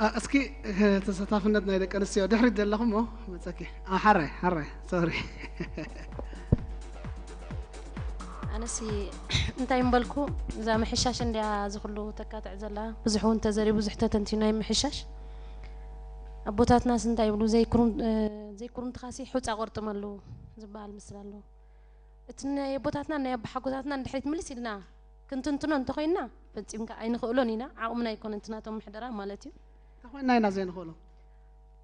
እ፣ እስኪ፣ እ፣ ተሳታፍነት ናይ ደቂ ኣንስትዮ ድሕሪት ዘለኹም እሞ መጸኪ። እ፣ ሓራይ፣ ሓራይ፣ ሶሪ። ኣነሲ እንታይ ምበልኩ፣ እዛ ምሕሻሽ እንድያ እዚ ኩሉ ተካትዕ ዘላ። ብዙሕ እውን ተዘርዩ፣ ብዙሕ ተተንቲኑ ናይ ምሕሻሽ። ኣቦታትናስ እንታይ ይብሉ፣ ዘይኩሩም-፣ እ፣ ዘይኩሩምትኻሲ ሑጻ ቆርጥመሉ ዝበሃል ምስል ኣሎ። እቲ ናይ ኣቦታትና ናይ ኣባሓጎታትና ንድሕሪት ምልስ ኢልና ክንትንትኖ እንተኾይንና ፈጺምካ ኣይንኽእሎን ኢና። ዓቕምና ኣይኮነን እቲ ናቶም ምሕደራ ማለት እዩ። እንታይ ኮይንና ኢና ዘይንኽእሎ?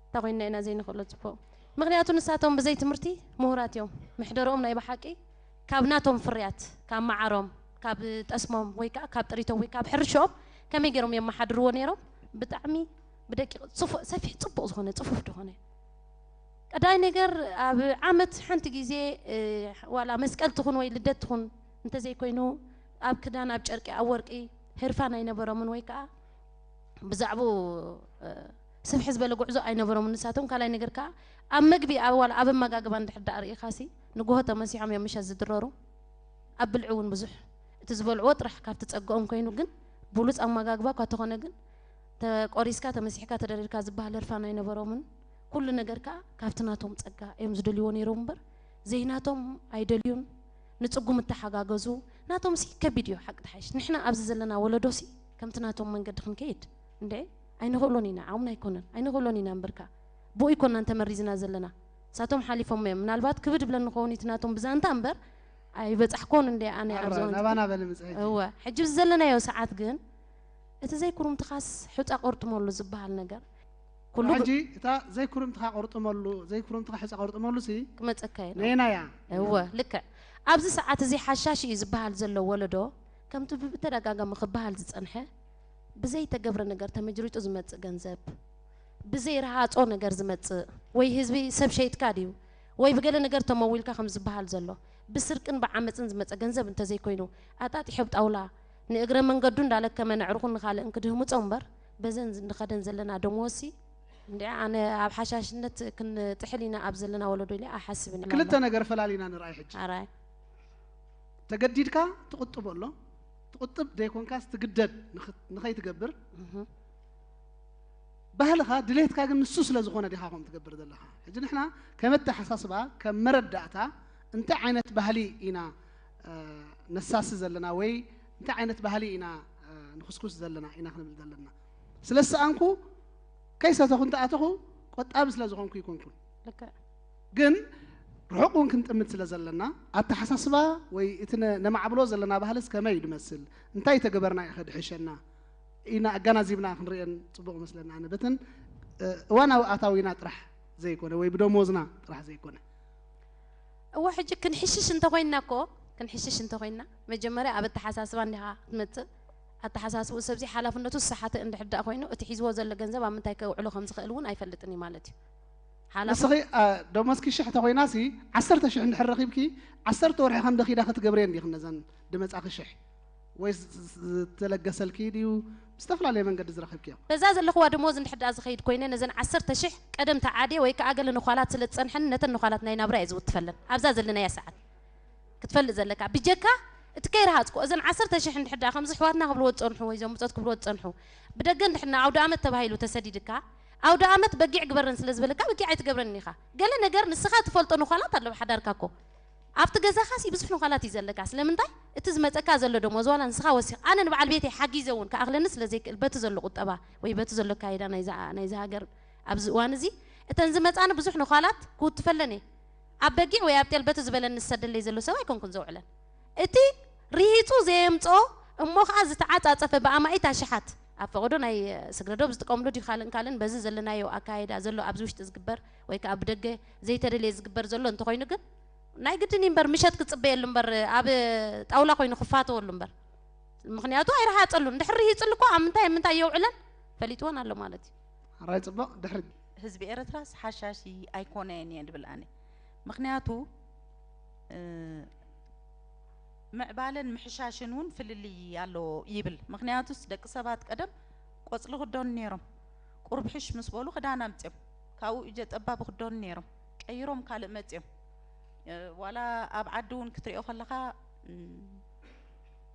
እንታይ ኮይንና ኢና ዘይንኽእሎ? ጽቡቕ። ምኽንያቱ ንሳቶም ብዘይ ትምህርቲ ምሁራት እዮም። ምሕደርኦም ናይ ብሓቂ ካብ ናቶም ፍርያት፣ ካብ መዓሮም፣ ካብ ጠስሞም ወይ ከዓ ካብ ጥሪቶም ወይ ካብ ሕርሽኦም ከመይ ገይሮም የመሓድርዎ ነይሮም? ብጣዕሚ ብደቂቕ ጽፉ-፣ ሰፊሕ ጽቡቕ ዝኾነ ጽፉፍ ዝኾነ ቀዳይ ነገር ኣብ ዓመት ሓንቲ ግዜ፣ እ፣ ዋላ መስቀል ትኹን ወይ ልደት ትኹን እንተዘይኮይኑ ኣብ ክዳን፣ ኣብ ጨርቂ፣ ኣብ ወርቂ ህርፋን ኣይነበሮምን ወይ ከዓ ብዛዕባኡ፣ እ፣ ስፍሕ ዝበለ ጉዕዞ ኣይነበሮምን ንሳቶም። ካልኣይ ነገር ከዓ ኣብ መግቢ፣ ኣብ ዋላ ኣብ ኣመጋግባ እንድሕር ደኣ ርኢኻሲ ንግሆ ተመሲሖም እዮም ምሸት ዝድረሩ። ኣብ ብልዒ እውን ብዙሕ እቲ ዝበልዕዎ ጥራሕ ካብቲ ጸግኦም ኮይኑ ግን ብሉጽ ኣመጋግባ እኳ ተኾነ ግን ተቆሪስካ ተመሲሕካ ተደሪርካ ዝበሃል ህርፋን ኣይነበሮምን። ኩሉ ነገር ከዓ ካብቲ ናቶም ጸጋ እዮም ዝደልይዎ ነይሮም እምበር ዘይናቶም ኣይደልዩን። ንጽጉም እተሓጋገዙ ናቶም ሲ ከቢድ እዩ ሓቂ ተሓይሽ። ንሕና ኣብዚ ዘለና ወለዶ ሲ ከምቲ ናቶም መንገዲ ክንከይድ እንደ ኣይንኽእሎን ኢና። ዓቕምና ኣይኮነን ኣይንኽእሎን ኢና እምበርካ ብኡ ይኮናን ተመሪዝና ዘለና። ንሳቶም ሓሊፎም እዮም። ምናልባት ክብድ ብለን ንኸውን እቲ ናቶም ብዛንታ እምበር ኣይበጻሕኮን እንደ ኣነ ኣረ፣ ኣብዚ እዋን ናባና በሊ ምጽ ሕጂ። እወ ሕጂ ኣብዚ ዘለናዮ ሰዓት ግን እቲ ዘይኩሩምትኻስ ሑጻ ቆርጥመሉ ዝበሃል ነገር ኩሉ ሕጂ እታ ዘይኩርምትኻ ቆርጥመሉ፣ ዘይኩርምትኻ ሕጻ ቆርጥመሉ ሲ ክመጸካ እዩ። ነይና እያ። እወ ልክዕ ኣብዚ ሰዓት እዚ ሓሻሽ እዩ ዝበሃል ዘሎ ወለዶ ከምቲ ብተደጋጋሚ ክበሃል ዝጸንሐ ብዘይተገብረ ነገር ተመጅሪጡ ዝመጽእ ገንዘብ ብዘይረሃጾ ነገር ዝመጽእ ወይ ህዝቢ ሰብ ሸይጥካ ድዩ ወይ ብገለ ነገር ተመዊልካ ከም ዝበሃል ዘሎ ብስርቅን ብዓመፅን ዝመፀ ገንዘብ እንተዘይኮይኑ ኣጣጢሑ ኣብ ጣውላ ንእግረ መንገዱ እንዳለከመ ነዕርኹ ንኻልእ እንክድህምፆ እምበር በዘን ንኸደን ዘለና ደመወዝሲ እንዲ ኣነ ኣብ ሓሻሽነት ክንጥሕል ኢና ኣብ ዘለና ወለዶ ኢለ ኣይሓስብን ኢለ ክልተ ኣለኹ። ነገር ፈላሊና ንርኣይ ሕጂ። ኣራይ ተገዲድካ ትቕጥቦ ኣሎ፣ ትቕጥብ ዘይኮንካስ ትግደድ ንኽ-፣ ንኸይትገብር እህ፣ ባህልኻ ድሌትካ ግን ንሱ ስለ ዝኾነ ዲኻ ከም ትገብር ዘለኻ። ሕጂ ንሕና ከም ኣተሓሳስባ ከም መረዳእታ እንታይ ዓይነት ባህሊ ኢና፣ እ፣ ነሳሲ ዘለና ወይ እንታይ ዓይነት ባህሊ ኢና፣ እ፣ ንኹስኩስ ዘለና ኢና ክንብል ዘለና። ስለ ዝሰኣንኩ ከይሰተኹ እንተኣተኹ ቆጣቢ ስለ ዝኾንኩ ይኮንኩን። ልክዕ ግን ርሑቕ እውን ክንጥምት ስለ ዘለና ኣተሓሳስባ ወይ እቲ ነ-፣ ነማዕብሎ ዘለና ባህልስ ከመይ እዩ ዝመስል እንታይ ተገበርና እዩ ከድሕሸና ኢና ኣጋናዚብና ክንርእየን ጽቡቕ መስለና። ኣነ በተን እ፣ እዋናዊ ኣታዊና ጥራሕ ዘይኮነ ወይ ብደሞዝና ጥራሕ ዘይኮነ እወ ሕጂ ክንሕሽሽ እንተኮይንና እኮ ክንሕሽሽ እንተኮይንና መጀመርያ ኣብ ኣተሓሳስባ እንዲኻ ክትመፅእ ኣተሓሳስብኡ ሰብዚ ሓላፍነቱ ዝሰሓተ እንድሕር ደኣ ኮይኑ እቲ ሒዝዎ ዘሎ ገንዘብ ኣብ ምንታይ ከውዕሎ ከም ዝኽእል እውን ኣይፈልጥን እዩ ማለት እዩ ሓላፍ ንስኺ እ፣ ደሞዝኪ ሽሕ ተኮይናሲ ዓሰርተ ሽሕ እንድሕር ረኺብኪ ዓሰርተ ወርሒ ከም ደኺዳ ክትገብርየ እንዲኺ ነዘን ድመጻኺ ሽሕ ወይ ዝ-፣ ዝ-፣ ዝተለገሰልኪ ድዩ ብዝተፈላለየ መንገዲ ዝረኽብክዮ? በዛ ዘለኽዋ ደሞዝ እንድሕር ደኣ ዝኸይድ ኮይነ ነዘን ዓሰርተ ሽሕ ቀደም ተዓድየ ወይ ከዓ ገለ ነዃላት ስለ ዝፀንሐኒ ነተን ነዃላት ናይ ናብራ እየ ዝውትፈለን ኣብዛ ዘለናያ ሰዓት ክትፈልጥ ዘለካ ብጀካ እቲ ከይረሃፅኮ እዘን ዓሰርተ ሽሕ እንድሕር ደኣ ከምዚ ኣሕዋትና ክብልዎ ዝፀንሑ ወይ እዞም ብፆት ክብልዎ ዝፀንሑ ብደገ እንድሕር ንዓውደ ኣመት ተባሂሉ ተሰዲድካ ኣውደ ኣመት በጊዕ ግበረን ስለ ዝበለካ በጊዕ ኣይትገብረን ኢኻ ገለ ነገር ንስኻ ትፈልጦ ነዃላት ኣሎ ብሓዳርካ እኮ ኣብቲ ገዛኻሲ ብዙሕ ነዃላት እዩ ዘለካ ስለምንታይ እቲ ዝመፀካ ዘሎ ደሞዝ ዋላ ንስኻ ወሲኽ ኣነ ንበዓል ቤተይ ሓጊዘ እውን ክኣኽለኒ ስለ ዘይክእል በቲ ዘሎ ቁጠባ ወይ በቲ ዘሎ ካይዳ ናይዛ ናይዛ ሃገር ኣብዚ እዋን እዚ እተን ዝመፃኒ ብዙሕ ነዃላት ክውትፈለን እየ ኣብ በጊዕ ወይ ኣብ ጤል በቲ ዝበለኒ ዝሰደለይ ዘሎ ሰብ ኣይኮንኩን ዘውዕለን እቲ ርሂፁ ዘየምፅኦ እሞ ከዓ ዝተዓፃፀፈ ብኣማኢት ኣሽሓት ኣብ ፈቐዶ ናይ ስግረዶብ ዝጥቀምሉ ድዩ ካልእን ካልእን በዚ ዘለናዮ ኣካይዳ ዘሎ ኣብዚ ውሽጢ ዝግበር ወይ ከዓ ብደገ ዘይተደልየ ዝግበር ዘሎ እንተኮይኑ ግን ናይ ግድን እዩ እምበር ምሸት ክፅበየሉ እምበር ኣብ ጣውላ ኮይኑ ክፋተወሉ እምበር ምኽንያቱ ኣይረሃፀሉን እንድሕር ርሂፅሉ እኮ ኣብ ምንታይ ኣብ ምንታይ የውዕለን ፈሊጥዎን ኣሎ ማለት እዩ ራይ ጽቡቕ ድሕሪ ህዝቢ ኤረትራስ ሓሻሺ ኣይኮነን እየ ድብል ኣነ ምኽንያቱ እ፣ ምዕባለን ምሕሻሽን እውን ፍልልይ ኣለዎ ይብል ምኽንያቱስ ደቂ ሰባት ቀደም ቆፅሊ ክደኑ ነይሮም ቁርብሕሽ ምስ በሉ ክዳን ኣምፅኦም ካብኡ እጀ ጠባብ ክደኑ ነይሮም ቀይሮም ካልእ መፅኦም እ፣ ዋላ ኣብ ዓዲ እውን ክትሪኦ ከለኻ እም፣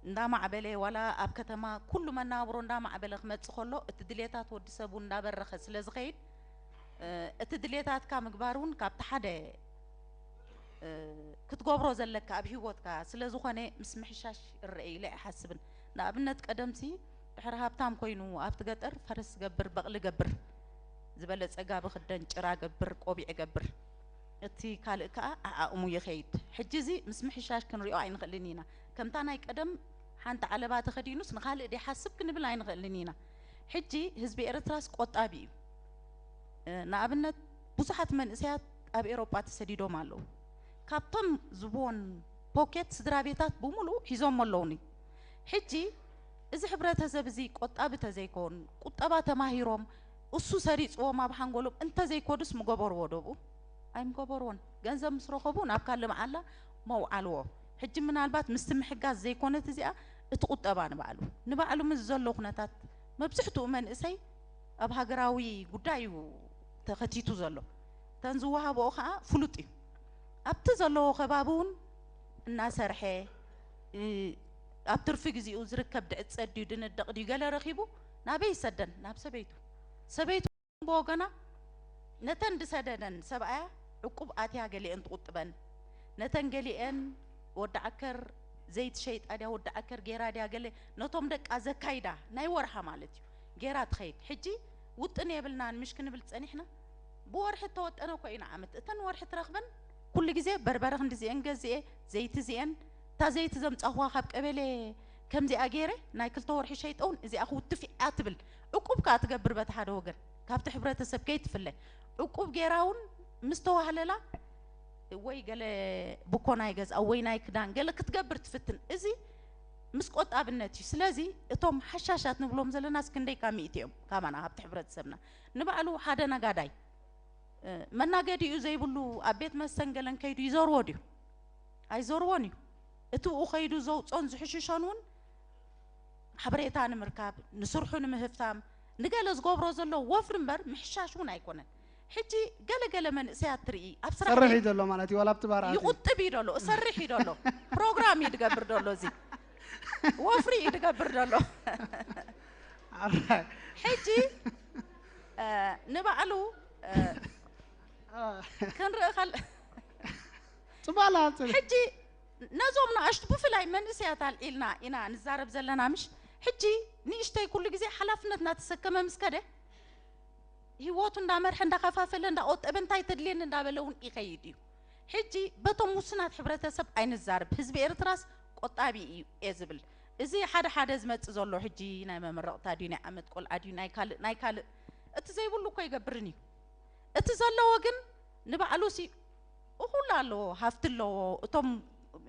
እንዳማዕበለ ዋላ ኣብ ከተማ ኩሉ መናብሮ እንዳማዕበለ ክመጽእ ከሎ እቲ ድሌታት ወዲ ሰብ እውን እንዳበረኸ ስለ ዝኸይድ እቲ ድሌታትካ ምግባር እውን ካብቲ ሓደ ክትገብሮ ዘለካ ኣብ ህይወትካ ስለ ዝኾነ ምስ ምሕሻሽ እረአ ኢለ ኣይሓስብን። ንኣብነት ቀደምሲ ድሕሪ ሃብታም ኮይኑ ኣብቲ ገጠር ፈረስ ገብር በቕሊ ገብር ዝበለጸ ጋቢ ክደን ጭራ ገብር ቆቢዕ ገብር እቲ ካልእ ከኣ ዓዓቕሙ ይኸይድ። ሕጂ እዚ ምስ ምሕሻሽ ክንሪኦ ኣይንኽእልን ኢና። ከምታ ናይ ቀደም ሓንቲ ዓለባ ተኸዲኑስ ንኻልእ ደይሓስብ ክንብል ኣይንኽእልን ኢና። ሕጂ ህዝቢ ኤርትራስ ቆጣቢ እዩ። ንኣብነት ብዙሓት መንእሰያት ኣብ ኤውሮጳ ተሰዲዶም ኣለዉ። ካብቶም ዝብዎን ፖኬት ስድራ ቤታት ብምሉኡ ሒዞሞ ኣለዉኒ። ሕጂ እዚ ሕብረተሰብ እዚ ቆጣቢ ተዘይኮን ቁጠባ ተማሂሮም እሱ ሰሪፅዎም ኣብ ሓንጎሎም እንተዘይኮዱስ ምገበርዎ ዶብኡ ኣይምገበርዎን። ገንዘብ ምስ ረኸቡ ናብ ካልእ መዓላ መውዓልዎ። ሕጂ ምናልባት ምስቲ ምሕጋዝ ዘይኮነት እዚኣ እቲ ቁጠባ ንባዕሉ ንባዕሉ ምስ ዘሎ ኩነታት መብዝሕትኡ መንእሰይ ኣብ ሃገራዊ ጉዳይ እዩ ተኸቲቱ ዘሎ። እተን ዝወሃብኦ ከዓ ፍሉጥ እዩ። ኣብቲ ዘለዎ ከባቢ እውን እናሰርሐ ኣብ ትርፊ ግዜኡ ዝርከብ ድዕፀ ድዩ ድንደቕ ድዩ ገለ ረኺቡ ናበይ ይሰደን ናብ ሰበይቱ ሰበይቱ ብወገና ነተን ዝሰደደን ሰብኣያ ዕቁብ ኣትያ ገሊአን ትቑጥበን ነተን ገሊአን ወዲ ዓከር ዘይቲ ሸይጣ ድያ ወዲ ዓከር ገይራ ድያ ገለ ነቶም ደቃ ዘካይዳ ናይ ወርሓ ማለት እዩ ገይራ ትኸይድ። ሕጂ ውጥን የብልናን ምሽ ክንብል ጸኒሕና ብወርሒ እተወጠነ እኮ እዩ ንዓመት እተን ወርሒ ትረኽበን ኩሉ ግዜ በርበረ ክንዲ እዚአን ገዚኤ ዘይቲ እዚአን እታ ዘይቲ ዘምጻኹዋ ካብ ቀበሌ ከምዚኣ ገይረ ናይ ክልተ ወርሒ ሸይጠውን እዚኣ ክውትፍ እያ ትብል። ዕቁብ ከኣ ትገብር በቲ ሓደ ወገን ካብቲ ሕብረተሰብ ከይትፍለ ዕቁብ ገይራ እውን ምስ ተዋህለላ ወይ ገለ ብኮ ናይ ገዝኣ ወይ ናይ ክዳን ገለ ክትገብር ትፍትን። እዚ ምስ ቆጣብነት እዩ። ስለዚ እቶም ሓሻሻት ንብሎም ዘለናስ ክንደይ ካብ ሚእቲ እዮም ካባና ካብቲ ሕብረተሰብና ንባዕሉ ሓደ ነጋዳይ መናገዲኡ ዘይብሉ ኣብ ቤት መስተን ገለን ከይዱ ይዘርዎ ድዩ? ኣይዘርዎን እዩ። እቲ ብኡ ከይዱ ዘውፅኦን ዝሕሽሾን እውን ሓበሬታ ንምርካብ፣ ንስርሑ ንምህፍታም፣ ንገለ ዝገብሮ ዘሎ ወፍሪ እምበር ምሕሻሽ እውን ኣይኮነን። ሕጂ ገለ ገለ መንእሰያት ትርኢ ኣብ ስራሕ ሰርሕ እዩ ዘሎ ማለት እዩ። ዋላ ኣብቲ ባር ኣትዩ ይቁጥብ እዩ ደሎ፣ እሰርሕ እዩ ደሎ፣ ፕሮግራም እዩ ድገብር ደሎ፣ እዚ ወፍሪ እዩ ድገብር ደሎ። ኣራይ ሕጂ እ፣ ንባዕሉ እ፣ አ፣ ክንርኢ ከል ጽቡቕ ኣላ ጽቡቕ። ሕጂ ነዞም ንኣሽቱ ብፍላይ መንእሰያት ኣልዒልና ኢና ንዛረብ ዘለና ምሽ ሕጂ ንእሽተይ ኩሉ ግዜ ሓላፍነት እናተሰከመ ምስ ከደ ህይወቱ እንዳመርሐ እንዳኸፋፈለ እንዳቆጠበ እንታይ ተድልየኒ እንዳበለ እውን ይኸይድ እዩ። ሕጂ በቶም ውሱናት ሕብረተሰብ ኣይንዛረብ ህዝቢ ኤርትራስ ቆጣቢ እዩ እየ ዝብል። እዚ ሓደ ሓደ ዝመጽእ ዘሎ ሕጂ ናይ መመረቕታ ድዩ ናይ ዓመት ቆልዓ ድዩ ናይ ካልእ ናይ ካልእ እቲ ዘይብሉ እኮ ይገብርን እዩ። እቲ ዘለዎ ግን ንባዕሉ ሲ እኹል ኣለዎ ሃፍቲ ኣለዎ። እቶም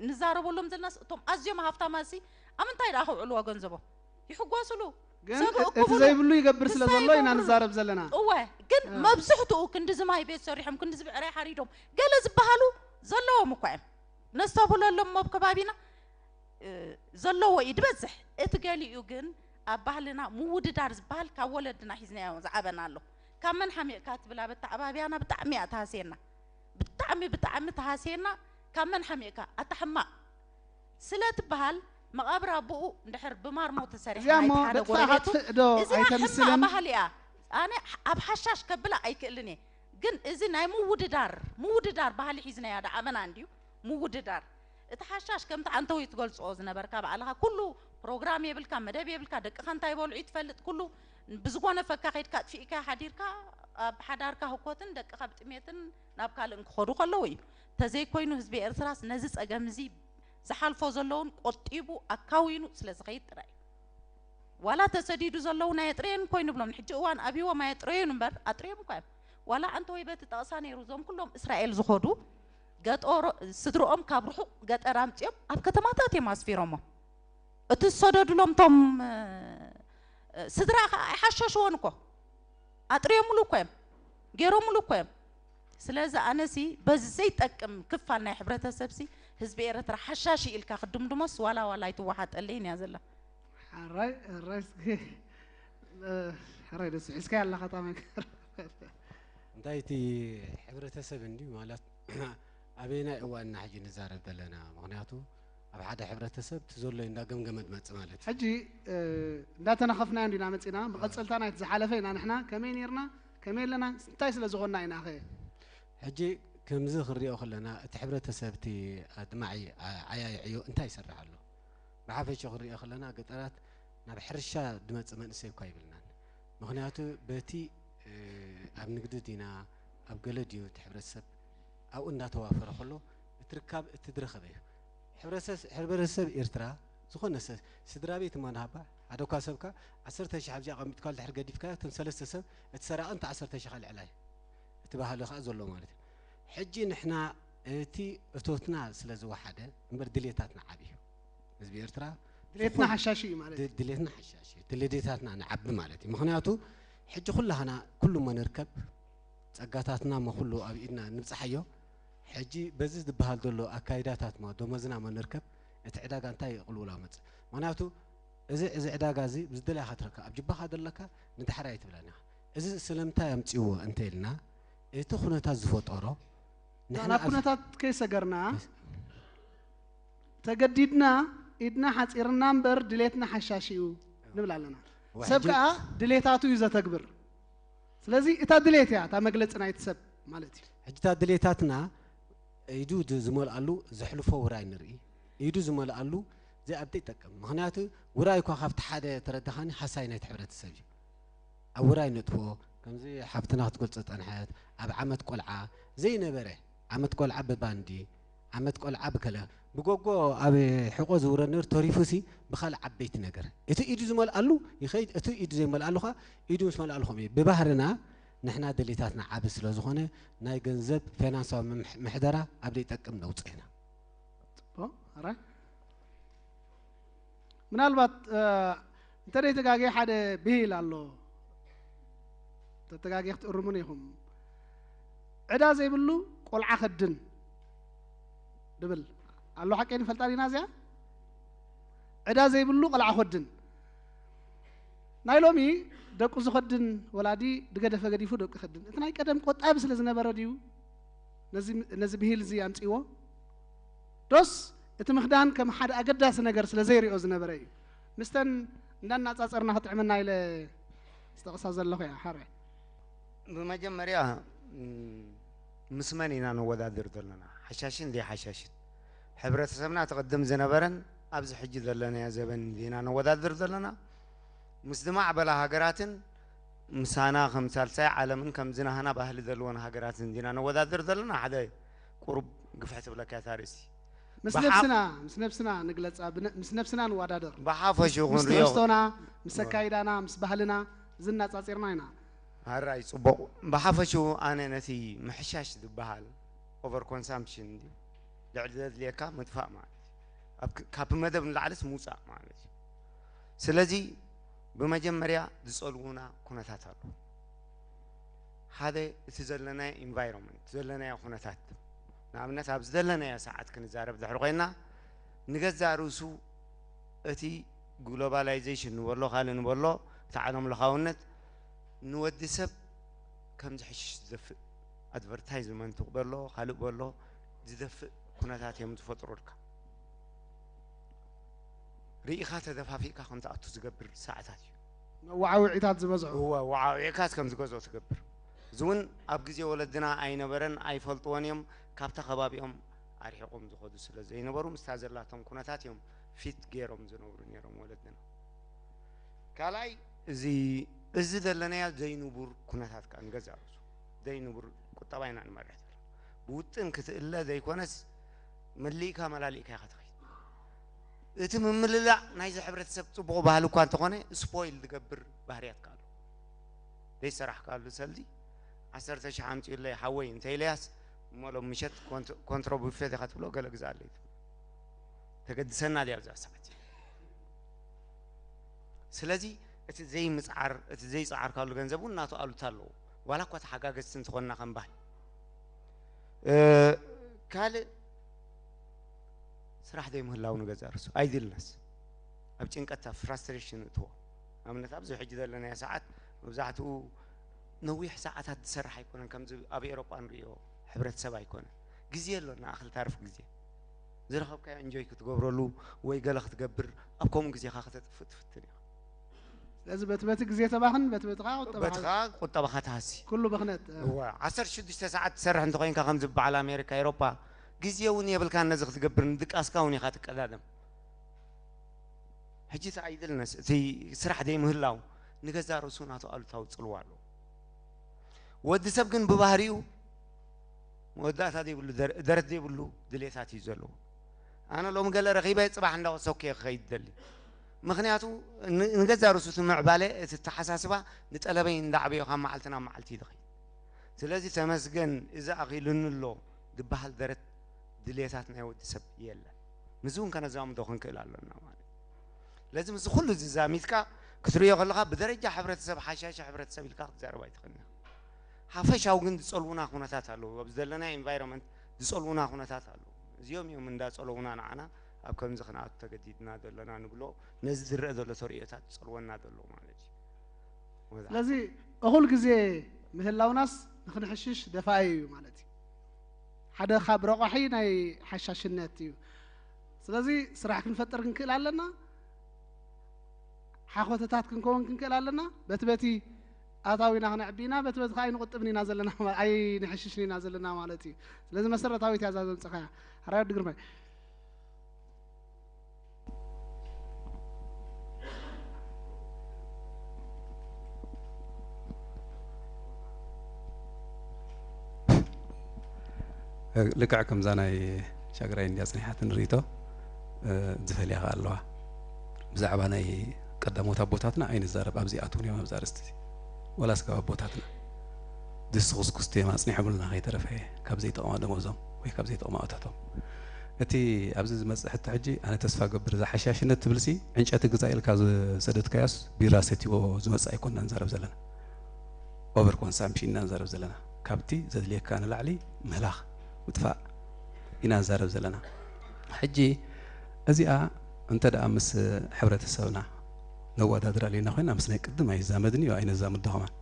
ንዛረበሎም ዘለናስ እቶም ኣዝዮም ሃፍታማት ሲ ኣብ ምንታይ ደኣ ከውዕልዎ ገንዘቦም ይሕጎስሉ። ግን ሰብ እቲ እኩብሉ ዘይብሉ ይገብር ስለ ንሳ ዘሎ ኢና ይገብርሉ። ንዛረብ ዘለና። እወ ግን እ። መብዝሕትኡ ክንዲ ዝማይ ቤት ሰሪሖም ክንዲ ዝብዕራይ ሓሪዶም ገለ ዝበሃሉ ዘለዎም እኳ እዮም ነስተብህለሎም ኣብ ከባቢና እ፣ ዘለዎ እዩ ድበዝሕ። እቲ ገሊኡ ግን ኣብ ባህልና ምውድዳር ዝበሃል ካብ ወለድና ሒዝናዮ ዝዓበና ኣሎ። ካብ መን ሓሚቕካ ትብል ኣብ ኣተዓባብያና ብጣዕሚ እያ ትሃስየና። ብጣዕሚ ብጣዕሚ ትሃስየና። ካብ መን ሓሚቕካ ኣታ ሕማቕ ስለ ትበሃል መቓብር ኣቦኡ እንድሕር ብማርሞ ተሰሪሓ እዚኣ ናይ እሞ ሓደ ደጥፋ ጎረቤቱ ካጥፍእ ዶ እዚኣ ሕማቕ ኣይተምስልን? ባህሊ እያ። ኣነ ኣብ ሓሻሽ ከብላ ኣይክእልን እየ። ግን እዚ ናይ ምውድዳር ምውድዳር ባህሊ ሒዝናያ ዳዓበና እንድዩ ምውድዳር እቲ ሓሻሽ ከምቲ ዓንተወይ ትገልፅኦ ዝነበርካ ባዕልኻ ኩሉ ፕሮግራም የብልካ መደብ የብልካ ደቅኻ እንታይ ይበልዑ ይትፈልጥ ኩሉ ብዝጎነፈካ ከይድካ ኣጥፊእካ ሓዲርካ ኣብ ሓዳርካ ህኮትን ደቅኻ ብጥሜትን ናብ ካልእን ክኸዱ ከለዉ እዩ ተዘይኮይኑ ህዝቢ ኤርትራስ ነዚ ፀገም እዚ ዝሓልፎ ዘለውን ቆጢቡ ኣካዊኑ ስለ ዝኸይድ ጥራይ እዩ ዋላ ተሰዲዱ ዘለዉ ናይ ኣጥረየን ኮይኑ ብሎም ሕጂ እዋን ኣብይዎም ኣየጥረዩን እምበር ኣጥረዮም እኳ እዮም ዋላ ኣንተ ወይ በቲ ጠቕሳ ነይሩ እዞም ኩሎም እስራኤል ዝኾዱ ገጠሮ ስድርኦም ካብ ርሑቕ ገጠር ኣምፅኦም ኣብ ከተማታት እዮም ኣስፊሮሞ እቲ ዝሰደዱሎም ቶም ስድራ ከዓ ኣይሓሸሽዎን እኮ ኣጥርዮምሉ እኮ እዮም ገይሮምሉ እኮ እዮም ስለዚ ኣነሲ በዚ ዘይጠቅም ክፋል ናይ ሕብረተሰብሲ ህዝቢ ኤረትራ ሓሻሽ ኢልካ ክድምድሞስ ዋላ ዋላ ኣይትወሓጠለይን እያ ዘላ። ሕራይ ሕራይ እስኪ ሕራይ ደስ ሒዝካ ያላ ከታ መከር እንታይ እቲ ሕብረተሰብ እንዲ ማለት ኣበየናይ እዋንና ሕጂ ንዛረብ ዘለና ምክንያቱ ኣብ ሓደ ሕብረተሰብ እቲ ዘሎ እንዳገምገመ ዝመጽእ ማለት እዩ። ሕጂ እንዳተነኸፍናዮ እንዲና መፂና፣ መቐፀልታ ናይቲ ዝሓለፈ ኢና። ንሕና ከመይ ነርና፣ ከመይ ኣለና፣ እንታይ ስለ ዝኾንና ኢና ኸ? ሕጂ ከምዚ ክንሪኦ ከለና እቲ ሕብረተሰብ እቲ ኣድማዒ ዓያይዕዮ እንታይ ይሰርሕ ኣሎ? ብሓፈሻ ክንሪኦ ከለና ገጠራት ናብ ሕርሻ ዝመጽእ መንእሰይ እኳ ይብልናን። ምኽንያቱ በቲ ኣብ ንግዲ ዲና ኣብ ገለ ድዩ እቲ ሕብረተሰብ ኣብኡ እንዳተዋፈረ ከሎ እቲ ርካብ እቲ ዝረኸበ እዩ። ሕብረተሰብ ኤርትራ ዝኾነ ሰብ ስድራ ቤት እማ ንሃባ ሓደ እኳ ሰብካ ዓሰርተ ሺሕ ኣብዚ ኣቐሚጥካ ድሕር ገዲፍካ እቶም ሰለስተ ሰብ እቲ ሰራቒ እንተ ዓሰርተ ሺሕ ልዕላይ እቲ ባህሊ ከዓ ዘሎ ማለት እዩ። ሕጂ ንሕና እቲ እቶትና ስለ ዝወሓደ እምበር ድሌታትና ዓብዩ ህዝቢ ኤርትራ ድሌትና ሓሻሽ እዩ ማለት እዩ። ድሌትና ሓሻሽ እዩ። ድሌታትና ንዓቢ ማለት እዩ። ምክንያቱ ሕጂ ኩላህና ኩሉ መ ንርከብ ጸጋታትና መ ኩሉ ኣብ ኢድና ንብጽሓዮ። ሕጂ በዚ ዝበሃል ዘሎ ኣካይዳታት ማ ደሞዝና መ ንርከብ እቲ ዕዳጋ እንታይ ቅልውላ መጽእ? ምክንያቱ እዚ እዚ ዕዳጋ እዚ ብዝደለያኻ ትረካ ኣብ ጅባኻ ዘለካ ንዳሕራይ ትብለና። እዚ ስለምንታይ ኣምጽዎ እንተ ኢልና እቲ ኩነታት ዝፈጠሮ ንሕና ኩነታት ከይሰገርና ተገዲድና ኢድና ሓፂርና እምበር ድሌትና ሓሻሽ እዩ ንብል ኣለና። ሰብ ከዓ ድሌታቱ እዩ ዘተግብር። ስለዚ እታ ድሌት እያ እታ መግለፂ ናይቲ ሰብ ማለት እዩ። ሕጂ እታ ድሌታትና ኢዱ ዝመልኣሉ ዘሕልፎ ውራይ ንርኢ። ኢዱ ዝመልኣሉ ዘይኣብደ ይጠቅም። ምክንያቱ ውራይ እኳ ካብቲ ሓደ ተረዳኻኒ ሓሳይ ናይቲ ሕብረተሰብ እዩ። ኣብ ውራይ ነጥፍኦ ከምዚ ሓብትና ክትገልፆ ጠንሐት ኣብ ዓመት ቆልዓ ዘይነበረ ዓመት ቆልዓ ብባንዲ ዓመት ቆልዓ ብከለ ብጎጎ ኣብ ሕቆ ዝውረድ ነር ተሪፉ ሲ ብካል ዓበይቲ ነገር እቲ ኢዱ ዝመልኣሉ ይኸይድ እቲ ኢዱ ዘይመልኣሉ ኸ ኢዱ ምስ መልኣሉ ከም ብባህርና ንሕና ደሌታትና ዓቢ ስለ ዝኾነ ናይ ገንዘብ ፋይናንሳዊ ምሕደራ ኣብ ዘይጠቅም ነውፅእ ኢና። ምናልባት እንተ ደይ ተጋጊ ሓደ ብሂል ኣሎ ተተጋጊ ክትእርሙን ኢኹም። ዕዳ ዘይብሉ ቆልዓ ከድን ድብል ኣሎ ሓቀይ ንፈልጣ ዲና እዚኣ ዕዳ ዘይብሉ ቆልዓ ከድን ናይ ሎሚ ደቁ ዝኸድን ወላዲ ድገደፈ ገዲፉ ደቁ ይኸድን እቲ ናይ ቀደም ቆጣቢ ስለ ዝነበረ ድዩ ነዚ ብሂል እዚ ኣምፅዎ ዶስ እቲ ምኽዳን ከም ሓደ ኣገዳሲ ነገር ስለ ዘይሪኦ ዝነበረ እዩ። ምስተን እንዳናጻጸርና ክጥዕመና ኢለ ዝጠቕሳ ዘለኹ እያ። ሓራይ ብመጀመርያ ምስ መን ኢና ነወዳድር ዘለና? ሓሻሽን ዘይሓሻሽን? ሕብረተሰብና እቲ ቅድም ዝነበረን ኣብዚ ሕጂ ዘለናዮ ዘበን ኢና ነወዳድር ዘለና። ምስ ዝማዕበላ ሃገራትን ምሳና ከም ሳልሳይ ዓለምን ከም ዝናህና ባህሊ ዘለወን ሃገራትን ዲና ነወዳድር ዘለና ሓደ ቁሩብ ግፍሕ ትብለካ እታ ርእሲ ምስ ነብስና ምስ ነብስና ንግለፃ ምስ ነብስና ንወዳደር ብሓፈሽኡ ምስ ክንሪኦ ትሕዝቶና ምስ ኣካይዳና ምስ ባህልና ዝናፃፂርና ኢና ኣራይ ፅቡቕ ብሓፈሽኡ ኣነ ነቲ ምሕሻሽ ዝበሃል ኦቨር ኮንሳምፕሽን ልዕሊ ዘድልየካ ምጥፋእ ማለት እዩ ካብ መደብ ንላዕልስ ምውፃእ ማለት እዩ ስለዚ ብመጀመርያ ዝፀልዉና ኩነታት ኣለዉ ሓደ እቲ ዘለናዮ ኢንቫይሮንመንት ዘለናዮ ኩነታት ንኣብነት ኣብ ዝደለናዮ ሰዓት ክንዛረብ ድሕሪ ኮይና ንገዛእ ርእሱ እቲ ግሎባላይዜሽን ንበሎ ካልእ ንበሎ እቲ ዓለም ለኻውነት ንወዲ ሰብ ከም ዝሕሽሽ ዝደፍእ ኣድቨርታይዝመንት በሎ ካልእ በሎ ዝደፍእ ኩነታት እዮም ዝፈጥሩልካ ርኢኻ ተደፋፊእካ ከም ትኣቱ ዝገብር ሰዓታት እዩ መዋዓውዒታት ዝበዝሑ እወ ወዓውዒካት ከም ዝገዝኦ ትገብር እዚ እውን ኣብ ግዜ ወለድና ኣይነበረን ኣይፈልጥዎን እዮም ካብታ ከባቢኦም ኣርሒቆም ዝኸዱ ስለ ዘይነበሩ ምስታ ዘላቶም ኩነታት እዮም ፊት ገይሮም ዝነብሩ ነይሮም ወለድና ካልኣይ እዚ እዚ ዘለናያ ዘይንቡር ኩነታት ከዓ ንገዛ ርእሱ ዘይንቡር ቁጠባ ኢና ንመርሕ ዘለና ብውጥን ክትእለ ዘይኮነስ መሊእካ መላሊእካ ኢኻ ትኸይድ እቲ ምምልላዕ ናይዚ ሕብረተሰብ ፅቡቕ ባህሊ እኳ እንተኾነ ስፖይል ዝገብር ባህርያት ካሉ ዘይሰራሕካሉ ሰልዲ ዓሰርተ ሺሕ ኣምፅኡለይ ሓወይ እንተ ኢለያስ እሞ ሎም ምሸት ኮንትሮ ቡፌ ዲኻ ትብሎ ገለ ግዛኣለይ ተገድሰና ድያ ኣብዛ ሰዓት ስለዚ እቲ ዘይምፅዓር እቲ ዘይፅዓርካሉ ገንዘብ እውን እናተኣሉት ኣለዉ ዋላ እኳ ተሓጋገዝቲ እንተኾንና ከም ባህል ካልእ ስራሕ ዘይምህላው ንገዛ ርሱ ኣይድልነስ ኣብ ጭንቀት ፍራስትሬሽን እትዎ ኣብነት ኣብዚ ሕጂ ዘለና ሰዓት መብዛሕትኡ ነዊሕ ሰዓታት ዝሰርሕ ኣይኮነን ከምዚ ኣብ ኤሮጳ ንሪኦ ሕብረተሰብ ኣይኮነን ግዜ ኣሎ ንኣኽል ታርፍ ግዜ ዝረኸብካዮ እንጆይ ክትገብረሉ ወይ ገለ ክትገብር ኣብ ከምኡ ግዜኻ ከተጥፍእ ትፍትን ኢኻ። ስለዚ በቲ በቲ ግዜ ተባኽን፣ በቲ በቲ ከዓ ቁጠባኻ በቲ ከዓ ቁጠባኻ ትሃሲ። ኩሉ ብኽነት። እዋ ዓሰርተ ሽዱሽተ ሰዓት ትሰርሕ እንተኮይንካ፣ ከም ዝበዓል ኣሜሪካ፣ ኤሮፓ፣ ግዜ እውን የብልካን ነዚ ክትገብር፣ ንድቃስካ እውን ኢኻ ትቀዳደም። ሕጂ እቲ ኣይድልነስ፣ እቲ ስራሕ ዘይምህላው ንገዛ ርእሱ ናቱ ኣሉታዊ ጽልዋ ኣለዎ። ወዲ ሰብ ግን ብባህሪኡ መወዳእታ ዘይብሉ ደረ- ደረት ዘይብሉ ድሌታት እዩ ዘለዎ። ኣነ ሎሚ ገለ ረኺበ ጽባሕ እንዳወሰኩ እየ ክኸይድ ደሊ። ምኽንያቱ ን- ንገዛ ርእሱ እቲ ምዕባለ፣ እቲ ኣተሓሳስባ ንጠለበይ እንዳዕበዮ ካብ መዓልቲ ናብ መዓልቲ እዩ ዝኸይድ። ስለዚ ተመስገን እዚ ኣኺሉኒ ኣሎ ዝበሃል ደረት ድሌታት ናይ ወዲ ሰብ የለን። ምስዚ እውን ከነዛምዶ ክንክእል ኣሎና ማለት እዩ። ስለዚ ምስዚ ኩሉ ዝዛሚትካ ክትርእዮ ከለኻ ብደረጃ ሕብረተሰብ ሓሻሸ ሕብረተሰብ ኢልካ ክትዛረብ ኣይትኽእልን ኢኻ። ሓፈሻዊ ግን ዝጸልዉና ኩነታት ኣለዉ። ኣብ ዘለና ኢንቫይሮንመንት ዝጸልዉና ኩነታት ኣለዉ። እዚኦም እዮም እንዳጸለዉና ንዓና ኣብ ከምዚ ክንኣቱ ተገዲድና ዘለና ንብሎ። ነዚ ዝረአ ዘሎ ተርእዮታት ዝጸልወና ዘሎ ማለት እዩ። ወዛ- ስለዚ እኹል ግዜ ምህላውናስ ንክንሕሽሽ ደፋኢ እዩ ማለት እዩ። ሓደ ካብ ረቋሒ ናይ ሓሻሽነት እዩ። ስለዚ ስራሕ ክንፈጥር ክንክእል ኣለና፣ ሓኾተታት ክንከውን ክንክእል ኣለና። በቲ በቲ ኣታዊና ክነዕቢ ኢና፣ በቲ በቲ ከዓ ኣይንቁጥብን ኢና ዘለና፣ ኣይንሕሽሽን ኢና ዘለና ማለት እዩ። ስለዚ መሰረታዊት እያ እዛ ዘምፀኻያ። ሓራይ ወዲ ግርማይ። ልክዕ ከምዛ ናይ ሻግራይ እንድያ ጽኒሓትን ርእይቶ፣ እ፣ ዝፈልያ ከኣ ኣለዋ። ብዛዕባ ናይ ቀዳሞት ኣቦታትና ኣይንዛረብ፣ ኣብዚኣትውን እዮም ኣብዚ ኣርእስቲ እዚ። ወላስ ካብ ኣቦታትና ድስቲ ኩስኩስቲ እዮም ኣጽኒሖምልና ከይተረፈ ካብ ዘይጠቕማ ደሞዞም ወይ ካብ ዘይጠቕማ እቶቶም። እቲ ኣብዚ ዝመጽእ ሕቶ ሕጂ ኣነ ተስፋ ገብር እዛ ሓሻሽነት ትብልሲ ዕንጨቲ ግዛ ኢልካ ዝሰደድካዮስ ቢራ ሰትዎ ዝመጽእ ኣይኮንና ንዛረብ ዘለና። ኦቨር ኮንሳምፕሽን ኢና ንዛረብ ዘለና። ካብቲ ዘድልየካ ንላዕሊ ምህላኽ ምጥፋእ ኢና ንዛረብ ዘለና። ሕጂ እዚኣ እንተ ደኣ ምስ ሕብረተሰብና ነወዳድራ ኣለና ኮይና ምስ ናይ ቅድም ኣይዛመድን እዩ፣ ኣይነዛምዶ ከማን።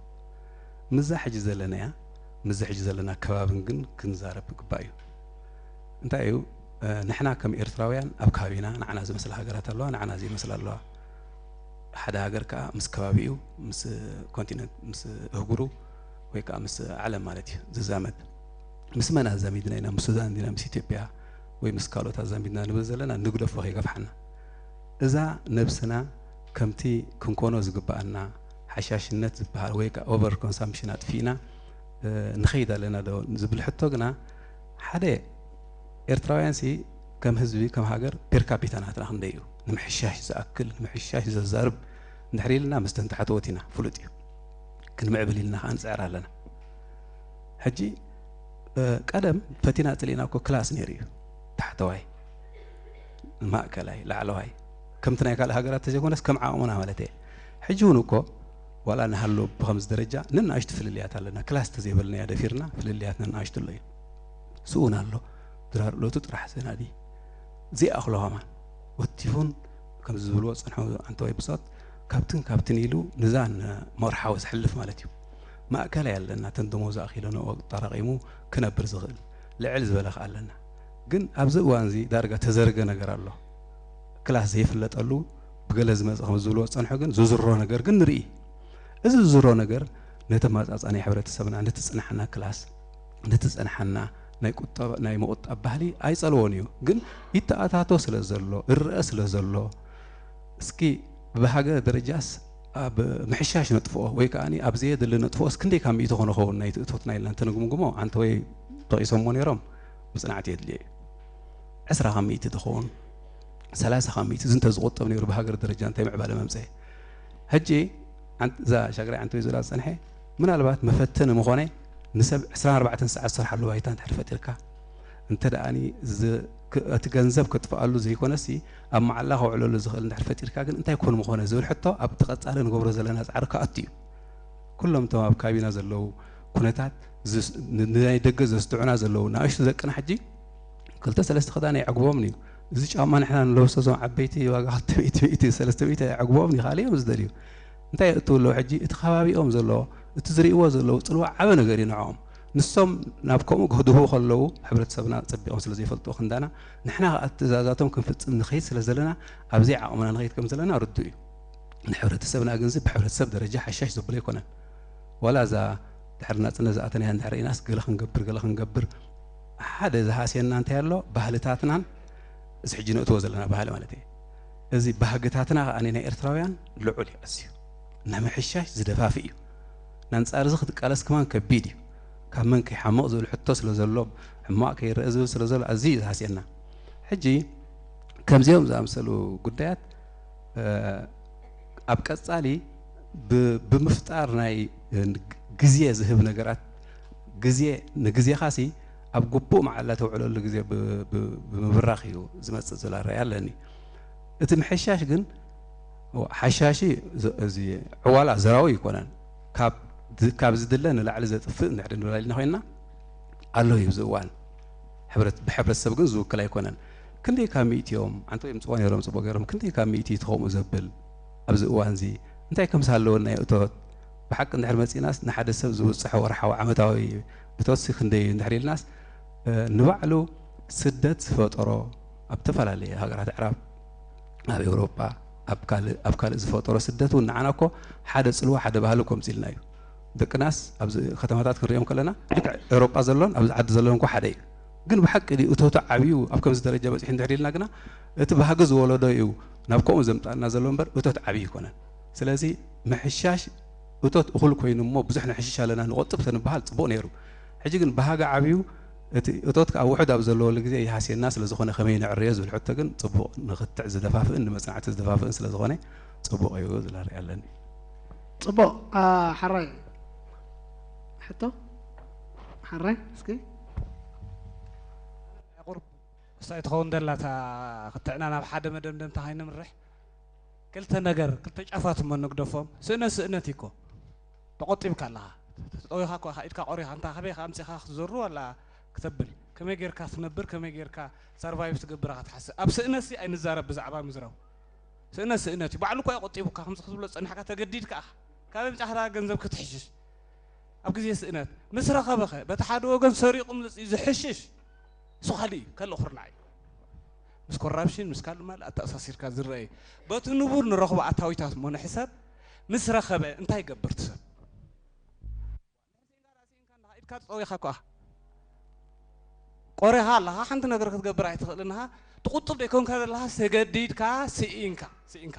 ምዛ ሕጂ ዘለናያ፣ ምዚ ሕጂ ዘለና ከባብን ግን ክንዛረብ ግባእ እዩ። እንታይ እዩ፣ እ፣ ንሕና ከም ኤርትራውያን ኣብ ከባቢና ንዓና ዝመስላ ሃገራት ኣለዋ፣ ንዓና ዘይመስላ ኣለዋ። ሓደ ሃገር ከኣ ምስ ከባቢኡ፣ ምስ ኮንቲነንት፣ ምስ እህጉሩ ወይ ከኣ ምስ ዓለም ማለት እዩ ዝዛመድ። ምስ መን ኣዛሚድና ኢና? ምስ ሱዳን ዲና? ምስ ኢትዮጵያ ወይ ምስ ካልኦት ኣዛሚድና ንብል ዘለና ንግደፎ ከይገፍሓና። እዛ ነብስና ከምቲ ክንኮኖ ዝግብኣና ሓሻሽነት ዝበሃል ወይ ከኣ ኦቨር ኮንሳምፕሽን ኣጥፊእና፣ እ፣ ንኸይድ ኣለና ዶ ዝብል ሕቶ ግና ሓደ ኤርትራውያን ሲ ከም ህዝቢ ከም ሃገር ፔር ካፒታ ናትና ክንደይ እዩ? ንምሕሻሽ ዝኣክል ንምሕሻሽ ዘዛርብ እንድሕር ኢልና ምስ ተንታሕተወት ኢና ፍሉጥ እዩ። ክንምዕብል ኢልና ከዓ ንፅዕር ኣለና። ሕጂ እ፣ ቀደም ፈቲና ፅሊእና እኮ ክላስ ነይሩ እዩ። ታሕተዋይ፣ ማእከላይ፣ ላዕለዋይ፣ ከምቲ ናይ ካልእ ሃገራት ተዘይኮነስ ከም ዓቕሙና ማለት እየ። ሕጂ እውን እኮ ዋላ ንሃሎ ብኸምዚ ደረጃ ንናእሽቱ ፍልልያት ኣለና። ክላስ ተዘይበልናዮ ደፊርና ፍልልያት ንናእሽቱ ኣሎ እዩ። ስኡን ኣሎ ድራር ዕለቱ ጥራሕ ዘናዲ ዘይኣኽሎ ከማን ወቲፉን ከምዚ ዝብልዎ ዝፀንሑ ኣንተዋይ ብፆት ካብትን ካብትን ኢሉ ንዛን መርሓዊ ዝሕልፍ ማለት እዩ። ማእከላይ ኣለና ተን ደሞዝ ኣኺሉ ንኡ ኣጠራቒሙ ክነብር ዝኽእል ልዕል ዝበለ ከኣ ኣለና። ግን ኣብዚ እዋን እዚ ዳርጋ ተዘርገ ነገር ኣሎ። ክላስ ዘይፍለጠሉ ብገለ ዝመጽእ ከም ዝብልዎ ዝጸንሑ ግን ዝዝሮ ነገር ግን ንርኢ። እዚ ዝዝሮ ነገር ነቲ ማጻጻ ናይ ሕብረተሰብና ነቲ ዝጸንሓና ክላስ ነቲ ዝጸንሓና ናይ ቁጠባ ናይ ምቑጣብ ባህሊ ኣይጸልዎን እዩ። ግን ይተኣታቶ ስለ ዘሎ እረአ ስለ ዘሎ እስኪ ብሃገር ደረጃስ ኣብ ምሕሻሽ ነጥፍኦ ወይ ከኣ ኣብ ዘየድሊ ነጥፍኦስ ክንደይ ካብ ሚእቲ ክንኸውን ናይቲ እቶትና ኢልና እንተንግምግሞ ኣንተ ወይ ጠቒሶሞ ነይሮም ምጽናዕቲ የድልዮ እዩ። ዕስራ ካብ ሚእቲ ተኸውን ሰላሳ ካብ ሚእቲ እዚ እንተዝቑጠብ ነይሩ ብሃገር ደረጃ እንታይ ምዕባለ መምፀ? ሕጂ ኣን- እዛ ሻግራይ ኣንተ ወይ ዝብላ ዝጸንሐ ምናልባት መፈተኒ ምኾነ ንሰብ ዕስራን ኣርባዕተን ሰዓት ዝሰርሓሉ ባይታ እንድሕር ፈጢርካ እንተ ደኣኒ ዝ- ክ- እቲ ገንዘብ ከጥፍኣሉ ዘይኮነሲ ኣብ መዓላ ከውዕለሉ ዝኽእል እንድሕር ፈጢርካ ግን እንታይ ኮን ምኾነ ዝብል ሕቶ ኣብቲ ቀጻሊ ንገብሮ ዘለና ጻዕሪ ክኣቱ እዩ። ኩሎም እቶም ኣብ ካቢና ዘለዉ ኩነታት ዝስ- ን- ንናይ ደገ ዘስትዑና ዘለዉ ንኣሽቱ ደቅና ሕጂ ክልተ ሰለስተ ክዳን ኣይዕግቦምን እዩ። እዚ ጫማ ንሕና ንለብሶ እዞም ዓበይቲ ዋጋ ክልተ ሚእቲ ሚእቲ ሰለስተ ሚእቲ ኣይዕግቦምን እዩ ካልእ እዮም ዝደልዩ። እንታይ የእትዉ ኣለዉ ሕጂ እቲ ከባቢኦም ዘሎ እቲ ዝርእይዎ ዘለዉ ጽልዋ ዓበ ነገር እዩ ንዕኦም። ንሶም ናብ ከምኡ ክህድሁ ከለዉ፣ ሕብረተሰብና ጸቢቖም ስለ ዘይፈልጥዎ ክንዳና፣ ንሕና ከኣ ትእዛዛቶም ክንፍጽም ንኸይድ ስለ ዘለና፣ ኣብ ዘይዓቕምና ንኸይድ ከም ዘለና ርዱእ እዩ። ንሕብረተሰብና ግን እዚ ብሕብረተሰብ ደረጃ ሓሻሽ ዘብሎ ኣይኮነን። ዋላ እዛ ድሕሪ ናጽነት ዝኣተናያ እንድሕር ኢናስ፣ ገለ ክንገብር፣ ገለ ክንገብር፣ ሓደ ዝሃስየና እንታይ ኣሎ? ባህልታትናን እዚ ሕጂ ነእትዎ ዘለና ባህሊ ማለት እዩ። እዚ ባህግታትና ከኣ ናይ ኤርትራውያን ልዑል እዩ፣ ኣዝዩ ንምሕሻሽ ዝደፋፍእ እዩ። ንኣንጻር እዚ ክትቃለስ ከማን ከቢድ እዩ። ካብ መን ከይሓምቕ ዝብል ሕቶ ስለ ዘሎ፣ ሕማቕ ከይረአ ዝብል ስለ ዘሎ፣ ኣዝዩ እዩ ዝሃስየና። ሕጂ ከምዚኦም ዝኣምሰሉ ጉዳያት፣ እ፣ ኣብ ቀጻሊ ብ-፣ ብምፍጣር ናይ፣ እ፣ ግዜ ዝህብ ነገራት፣ ግዜ፣ ንግዜኻሲ ኣብ ግቡእ መዓላ ተውዕለሉ ግዜ ብ-፣ ብ-፣ ብምብራኽ እዩ ዝመጽእ ዝብል ኣረኣእያ ኣለኒ። እቲ ምሕሻሽ ግን፣ ሓሻሺ ዝ-፣ እዚ ዕዋላ ዘራዊ ኣይኮነን። ካብ ዝ-፣ ካብ ዝድለ ንላዕሊ ዘጥፍእ እንድሕር ንብል ኢልና ኮይንና፣ ኣሎ እዩ ኣብዚ እዋን። ሕብረት-፣ ብሕብረተሰብ ግን ዝውክል ኣይኮነን። ክንደይ ካብ ሚእቲ እዮም፣ ኣንተ የምጽእዎ ነይሮም ጽቡቕ ገይሮም፣ ክንደይ ካብ ሚእቲ እቲ ከምኡ ዘብል ኣብዚ እዋን እዚ እንታይ ከምስ ኣለወና እዩ እቶት? ብሓቂ እንድሕር መጺእናስ ንሓደ ሰብ ዝውጽሖ ወርሓዊ ዓመታዊ እቶትሲ ክንደይ እዩ እንድሕር ኢልናስ፣ እ፣ ንባዕሉ ስደት ዝፈጠሮ ኣብ ዝተፈላለየ ሃገራት ኣዕራብ፣ ኣብ ኤውሮጳ፣ ኣብ ካልእ፣ ኣብ ካልእ ዝፈጠሮ ስደት እውን ንዓና እኮ ሓደ ጽልዋ፣ ሓደ ባህሊ እኮ ኣምጺልና እዩ። ደቅናስ ኣብዚ ከተማታት ክንሪኦም ከለና፣ ልክዕ ኤውሮጳ ዘሎን ኣብዚ ዓዲ ዘሎን እኮ ሓደ እዩ። ግን ብሓቂ ድዩ እቶቱ ዓብዩ ኣብ ከምዚ ደረጃ በጺሑ እንድሕር ኢልና ግና፣ እቲ ባህጊ ዝወለዶ እዩ ናብ ከምኡ ዘምጻና ዘሎ እምበር፣ እቶት ዓብዩ ኣይኮነን። ስለዚ ምሕሻሽ እቶት እኹል ኮይኑ እሞ፣ ብዙሕ ነሕሽሽ ኣለና፣ ንቆጥብ ተንበሃል ጽቡቕ ነይሩ። ሕጂ ግን ባህጊ ዓብዩ፣ እቲ እቶት ከኣ ውሑድ ኣብ ዘለወሉ ግዜ ይሃስየና ስለ ዝኾነ፣ ከመይ ነዕርዮ ዝብል ሕቶ ግን ጽቡቕ ንኽትዕ ዝደፋፍእን ንመጽናዕቲ ዝደፋፍእን ስለ ዝኾነ፣ ጽቡቕ እዩ ዝብል ኣርእያ ኣለኒ። ጽቡቕ፣ ኣ፣ ሓራይ ሕቶ? ሓራይ፣ እስኪ። ቁሩብ እሳ ትኸውን ደላ እታ ክትዕና ናብ ሓደ መደምደምታ ከይንምርሕ፣ ክልተ ነገር፣ ክልተ ጫፋት እሞ ንግደፎም። ስእነት ስእነት እዩ እኮ። ተቖጢብካ ኣለኻ። ተጠዊኻ እኮ ኢኻ፣ ኢድካ ቆሪኻ፣ እንታ ከበይ ኢኻ ኣምጺኻ ክትዘሩ ዋላ ክተብል። ከመይ ጌርካ ክትነብር፣ ከመይ ጌርካ ሰርቫይቭ ትገብር ኢኻ ትሓስብ። ኣብ ስእነትሲ ኣይንዛረብ ብዛዕባ ምዝራብ። ስእነት ስእነት እዩ። ባዕሉ እኮ እዩ ቆጢቡካ፣ ከምዚ ክትብሎ ዝጸናሕካ ተገዲድካ ኢኻ። ካበይ ኣምጺኻ ገንዘብ ክትሕሽሽ? ኣብ ግዜ ስእነት ምስ ረኸበኸ፣ በቲ ሓደ ወገን ሰሪቑ ምጽእ ዝሕሽሽ፣ እሱ ካልእ እዩ፣ ካልእ ኩርናዕ እዩ። ምስ ኮራፕሽን፣ ምስ ካልእ ማልእ ኣተኣሳሲርካ ዝረአ እዩ። በቲ ንቡር ንረኽቦ ኣታዊታት እሞ ንሕሰብ፣ ምስ ረኸበ እንታይ ይገብር እቲ ሰብ? ኢድካ ተጠዊኻ እኮ ኢኻ። ቆሪኻ ኣለኻ፣ ሓንቲ ነገር ክትገብር ኣይትኽእልን ኢኻ። ትቑጥብ ደይኮንካ ዘለኻ፣ ተገዲድካ፣ ስኢንካ፣ ስኢንካ።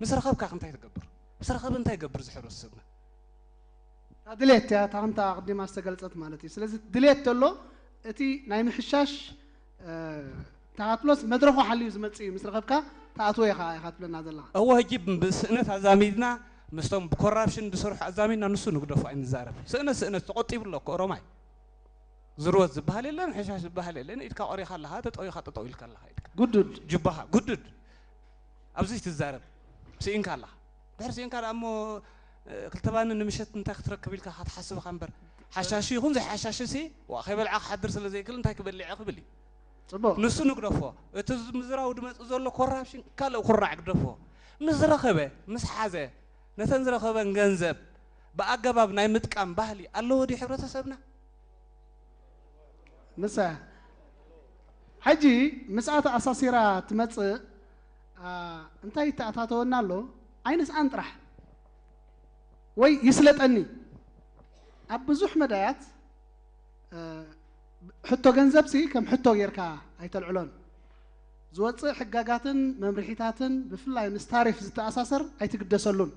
ምስ ረኸብካ እንታይ ትገብር? ምስ ረኸበ እንታይ ይገብር እዚ ሕብረተሰብና? እታ ድሌት እያ፣ እታ ከምታ ኣቕዲማ ዝተገልጸት ማለት እዩ። ስለዚ ድሌት ተሎ፣ እቲ ናይ ምሕሻሽ፣ እ፣ ተኻትሎስ መድረኹ ሓልዩ ዝመጽእ እዩ። ምስ ረኸብካ ትኣትዎ ኢኻ፣ ኢኻ ትብለና ዘለኻ። እወ፣ ሕጂ ብስእነት ኣዛሚድና፣ ምስቶም ብኮራፕሽን ዝሰርሑ ኣዛሚድና፣ ንሱ ንግደፎ ኣይንዛረብ። ስእነት፣ ስእነት ተቖጢቡ ኣሎ እኮ ኦሮማይ። ዝርወት ዝበሃል የለን፣ ሕሻሽ ዝበሃል የለን። ኢድካ ቆሪኻ ኣለኻ፣ ተጠዊኻ ጠጠው ኢልካ ኣለኻ ኢድካ። ጉዱድ። ጅባኻ፣ ጉዱድ። ኣብዚ ትዛረብ። ስኢንካ ኣለኻ። ድሕሪ ስኢንካ ደኣ እሞ፣ እ፣ ክልተ ባኒ ንምሸት እንታይ ክትረክብ ኢልካ ክትሓስብ ኢኻ እምበር፣ ሓሻሽ ይኹን ዘይሓሻሽሲ፣ ዋ፣ ከይበልዐ ክሓድር ስለ ዘይክእል እንታይ ክበልዕ እየ ክብል እዩ። ጽቡቕ። ንሱ ንግደፎ። እቲ ምዝራቡ ዝመጽእ ዘሎ ኮራፕሽን ካልእ ኩርናዕ ግደፎ። ምስ ረኸበ፣ ምስ ሓዘ፣ ነተን ዝረኸበን ገንዘብ ብኣገባብ ናይ ምጥቃም ባህሊ ኣለዎ ድዩ ሕብረተሰብና? ንሳ ሕጂ ምስኣ ተኣሳሲራ ትመጽእ፣ ኣ፣ እንታይ ይተኣታተወና ኣሎ? ኣይንስኣን ጥራሕ ወይ ይስለጠኒ። ኣብ ብዙሕ መዳያት፣ እ፣ ሕቶ ገንዘብሲ ከም ሕቶ ጌርካ ኣይተልዕሎን። ዝወጽእ ሕጋጋትን መምርሒታትን ብፍላይ ምስ ታሪፍ ዝተኣሳሰር ኣይትግደሰሉን።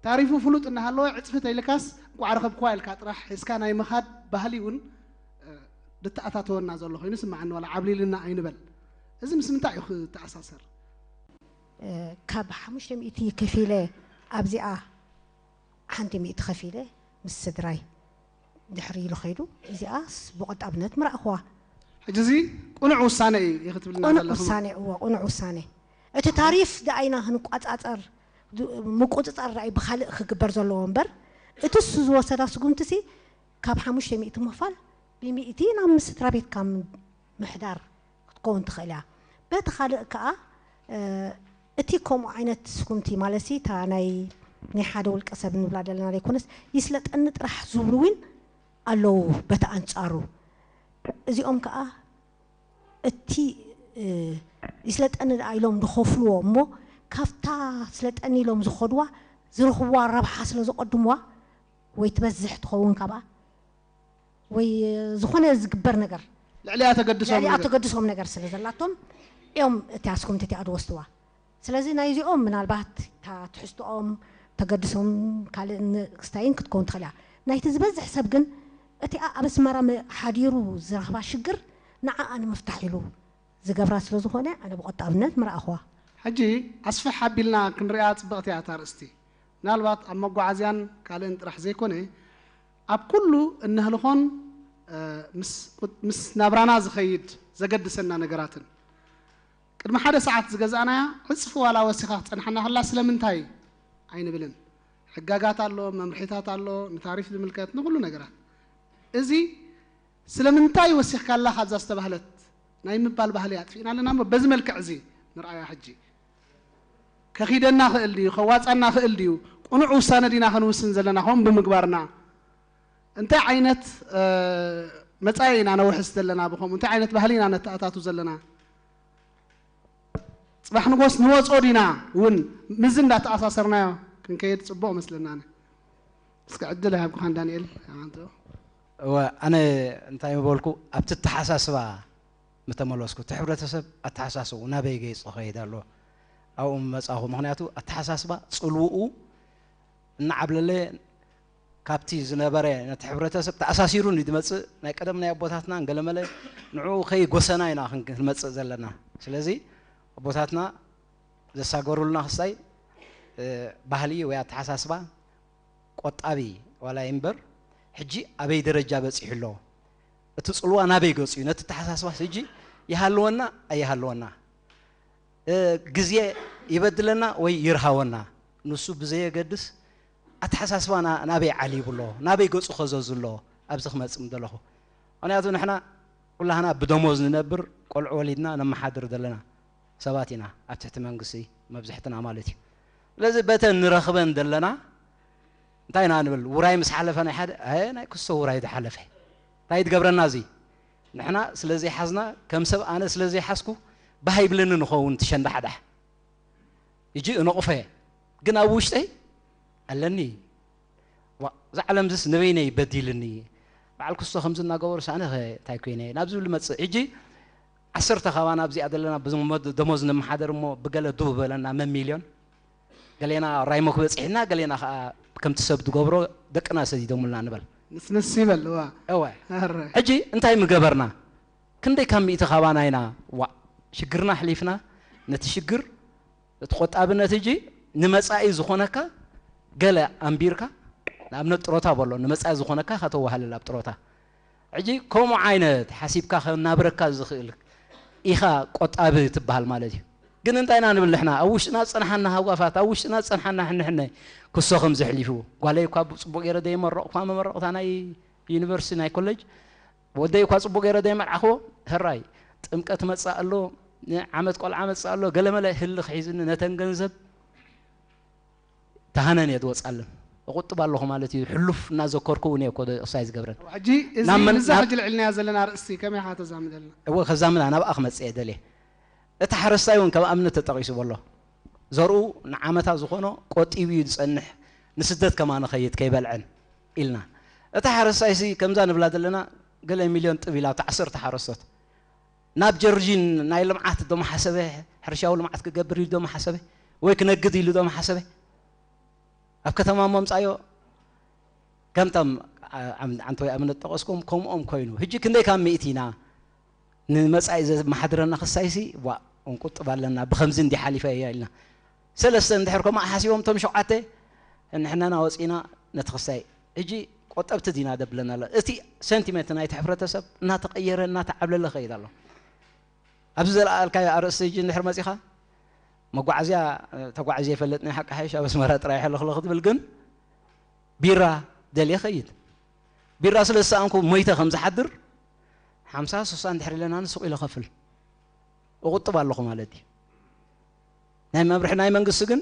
ታሪፉ ፍሉጥ እናሃለወ ዕጽፊ ተይልካስ እንቋዕ ረኸብክዋ ኢልካ ጥራሕ ሒዝካ ናይ ምኻድ ባህሊ እውን፣ እ፣ ዝተኣታተወና ዘሎ ኮይኑ ይስምዓኒ፣ ዋላ ዓብሊልና ኣይንበል። እዚ ምስ ምንታይ እዩ ክተኣሳሰር? እ፣ ካብ ሓሙሽተ ሚእቲ ከፊለ ኣብዚኣ ሓንቲ ሚእቲ ከፊለ ምስ ስድራይ ድሕሪ ኢሉ ኸይዱ፣ እዚኣስ ብቐጣብነት ምረኣኽዋ። ሕጂ እዚ ቅኑዕ ውሳነ እዩ ኢኺ ትብልና ቅኑዕ ዘለኺ። ውሳነ፣ እወ፣ ቅኑዕ ውሳነ። እቲ ታሪፍ ደኣ ኢና ክንቋጻጸር፣ ድ-፣ ምቁጽጻር ደኣ እዩ ብኻልእ ክግበር ዘለዎ እምበር፣ እቲ እሱ ዝወሰዳ ስጉምቲ ሲ ካብ ሓሙሽተ ሚእቲ ምኽፋል ብሚእቲ ናብ ምስ ስድራ ቤትካ ም-፣ ምሕዳር ክትከውን ትኽእል እያ። በቲ ካልእ ከኣ፣ እ፣ እቲ ከምኡ ዓይነት ስጉምቲ ማለትሲ እታ ናይ፣ ናይ ሓደ ውልቀ ሰብ ንብላ ዘለና ዘይኮነስ፣ ይስለጠኒ ጥራሕ ዝብሉ እውን ኣለዉ። በቲ ኣንጻሩ እዚኦም ከዓ እቲ ይስለጠኒ ደኣ ኢሎም ዝኸፍልዎ እሞ ካብታ ስለጠኒ ኢሎም ዝኸድዋ ዝረኽብዋ ረብሓ ስለ ዝቐድምዋ ወይ ትበዝሕ ትኸውን ካብኣ ወይ ዝኾነ ዝግበር ነገር ልዕሊኣ ተገድሶም ልዕሊኣ ተገድሶም ነገር ስለ ዘላቶም እዮም እቲ ኣስኩምቲ እቲኣ ዝወስድዋ። ስለዚ ናይዚኦም ምናልባት እታ ትሕዝትኦም ተገድሶም ካልእ ክስታይን ክትከውን ትኽእል እያ። ናይቲ ዝበዝሕ ሰብ ግን እቲኣ ኣብ ኣስመራ ሓዲሩ ዝረኽባ ሽግር ንዓኣ ንምፍታሕ ኢሉ ዝገብራ ስለ ዝኾነ ኣነ ብቆጣብነት ምረኣኽዋ። ሕጂ ኣስፍሕ ኣቢልና ክንሪኣ ፅብቕቲ እያ እታ ኣርእስቲ። ምናልባት ኣብ መጓዓዝያን ካልእን ጥራሕ ዘይኮነ ኣብ ኩሉ እነህልኾን ምስ ናብራና ዝኸይድ ዘገድሰና ነገራትን ቅድሚ ሓደ ሰዓት ዝገዛእናያ ዕፅፊ ዋላ ወሲኻ ክፀንሓና ከላ ስለምንታይ ኣይንብልን። ሕጋጋት ኣሎ፣ መምርሒታት ኣሎ፣ ንታሪፍ ዝምልከት ንኩሉ ነገራት። እዚ ስለምንታይ ወሲኽካላ ካብዛ ዝተባህለት ናይ ምባል ባህሊ ኣጥፊእና ኣለና እሞ በዚ መልክዕ እዚ ንርኣያ። ሕጂ ከኺደና ክእል ድዩ ከዋፃና ክእል ድዩ ቅኑዕ ውሳነ ዲና ክንውስን ዘለና ከምኡ ብምግባርና እንታይ ዓይነት መፃኢ ኢና ነውሕስ ዘለና ብከምኡ እንታይ ዓይነት ባህሊ ኢና ነተኣታቱ ዘለና ፅባሕ ንጎስ ንወፆ ዲና እውን ምዚ እንዳተኣሳሰርናዮ ክንከይድ ፅቡቅ መስለና። እስከ ዕድል ይሃብኩኻን ዳንኤል ኣንተ እወ ኣነ እንታይ ምበልኩ ኣብቲ ኣተሓሳስባ ምተመለስኩ እቲ ሕብረተሰብ ኣተሓሳስቡ ናበይ ገይፁ ከይድ ኣሎ ኣብኡ መፃኹ ምክንያቱ ኣተሓሳስባ ፅልውኡ እናዓብለለ ካብቲ ዝነበረ ነቲ ሕብረተሰብ ተኣሳሲሩ ንድመፅእ ናይ ቀደም ናይ ኣቦታትና ገለመለ ንዕኡ ከይ ጎሰና ኢና ክንመፅእ ዘለና ስለዚ ኣቦታትና ዘሳገሩልና ክስታይ ባህሊ ወይ ኣተሓሳስባ ቆጣቢ ዋላ ይንበር ሕጂ ኣበይ ደረጃ በፂሑ ኣሎ እቲ ፅልዋ ናበይ ገፁ እዩ ነቲ ተሓሳስባስ ሕጂ ይሃልወና ኣይሃልወና ግዜ ይበድለና ወይ ይርሃወና ንሱ ብዘየገድስ ኣተሓሳስባ ናበይ ዓሊቡ ኣሎ ናበይ ገፁ ከዘዙ ኣሎ ኣብዚ ክመፅእ ምደለኹ ምክንያቱ ንሕና ኩላህና ብደሞዝ ንነብር ቆልዑ ወሊድና ነመሓድር ዘለና ሰባት ኢና ኣብ ትሕቲ መንግስቲ መብዝሕትና ማለት እዩ ስለዚ በተን ንረኽበን ዘለና እንታይ ኢና ንብል ውራይ ምስ ሓለፈ ናይ ሓደ ናይ ክስቶ ውራይ ዝሓለፈ እንታይ ትገብረና እዚ ንሕና ስለ ዘይሓዝና ከም ሰብ ኣነ ስለ ዘይሓዝኩ ባህ ይብለኒ ንኸውን ትሸንዳሕዳሕ እጂ እነቑፈ ግን ኣብ ውሽጠይ ኣለኒ እዛ ዓለም ዝስ ንበይነይ በዲልኒ በዓል ክስቶ ከምዚ እናገበሩ ሳነ እንታይ ኮይነ ናብ ዝብል መፅእ ሕጂ ዓሰርተ ካባና ኣብዚኣ ዘለና ደሞዝ ንመሓደር እሞ ብገለ ዱብ በለና መን ሚልዮን ገሌና ራይሞ ክበፅሕና ገሌና ከዓ ከምቲ ሰብ ዝገብሮ ደቅና ሰዲዶምልና ንበል ንስንስ ይበል እዋ እወ ሕጂ እንታይ ምገበርና ክንደይ ካብ ሚእቲ ካባና ኢና ዋ ሽግርና ኣሕሊፍና ነቲ ሽግር እቲ ቆጣብነት ሕጂ ንመፃኢ ዝኾነካ ገለ ኣንቢርካ ንኣብነት ጥሮታ በሎ ንመፃኢ ዝኾነካ ከተዋሃልል ኣብ ጥሮታ ሕጂ ከምኡ ዓይነት ሓሲብካ ከናብረካ ዝኽእል ኢኻ ቆጣቢ ትበሃል ማለት እዩ ግን እንታይ ኢና ንብል ንሕና ኣብ ውሽጥና ዝፀንሓና ሃጓፋት ኣብ ውሽጥና ዝፀንሓና ሕንሕነ ክሶ ከም ዘሕሊፉ ጓለይ እኳ ፅቡቅ ገይረ ደይመረቕኳ መመረቕታ ናይ ዩኒቨርሲቲ ናይ ኮሌጅ ወደይ እኳ ፅቡቅ ገይረ ደይመርዓኽዎ ህራይ ጥምቀት መፅእ ኣሎ ዓመት ቆልዓ መፅእ ኣሎ ገለመለ ህልኽ ሒዝኒ ነተን ገንዘብ ተሃነን እየ ዝወፃለን እቁጥብ ኣለኹ ማለት እዩ ሕሉፍ እናዘከርኩ እውን እየ እሳይ ዝገብረን ሕጂ እዚ ምዛ ሕጂ ልዕልናያ ዘለና ርእሲ ከመይ ኢኻ ተዛምደልና እወ ከዛምዳ ናብኣ ክመፅእ እየ ደልየ እቲ ሓረስታይ እውን ከም ኣብነት ተጠቂሱ በሎ ዘርኡ ንዓመታ ዝኾኖ ቆጢቡ እዩ ዝፀንሕ ንስደት ከማ ንኸይድ ከይበልዐን ኢልና እቲ ሓረስታይ ሲ ከምዛ ንብላ ዘለና ገለ ሚልዮን ጥብ ኢላ ኣብቲ ዓሰርተ ሓረስቶት ናብ ጀርጂን ናይ ልምዓት ዶ መሓሰበ ሕርሻዊ ልምዓት ክገብር ኢሉ ዶ መሓሰበ ወይ ክነግድ ኢሉ ዶ መሓሰበ ኣብ ከተማ መምፃዮ ከምቶም ዓንተወይ ኣብነት ጠቀስኩም ከምኦም ኮይኑ ሕጂ ክንደይ ካብ ሚእቲ ኢና ንመፃኢ ዘመሓድረና ክሳይሲ ዋ እንቁጥብ ኣለና ብከምዚ እንዲ ሓሊፈ እያ ኢልና ሰለስተ እንድሕር ከምኡ ሓሲቦም እቶም ሸውዓተ ንሕናና ወፂና ነቲ ክሳይ ሕጂ ቆጠብቲ ዲና ደብለና ኣሎ እቲ ሰንቲመንት ናይቲ ሕብረተሰብ እናተቀየረ እናተዓብለለ ከይድ ኣሎ ኣብዚ ዘለኣልካዮ ኣርእስቲ ሕጂ እንድሕር መፂኻ መጓዓዝያ ተጓዕዚ ይፈልጥ ናይ ሓቂ ሓይሽ ኣብ ኣስመራ ጥራይ ሕልኽልኽ ትብል ግን ቢራ ደልየ ኸይድ ቢራ ስለ ዝሰኣንኩ ሞይተ ከም ዝሓድር ሓምሳ ስሳ እንድሕር ኢለና ንሱቕ ኢለ ኸፍል እቑጥብ ኣለኹ ማለት እዩ ናይ መምርሒ ናይ መንግስቲ ግን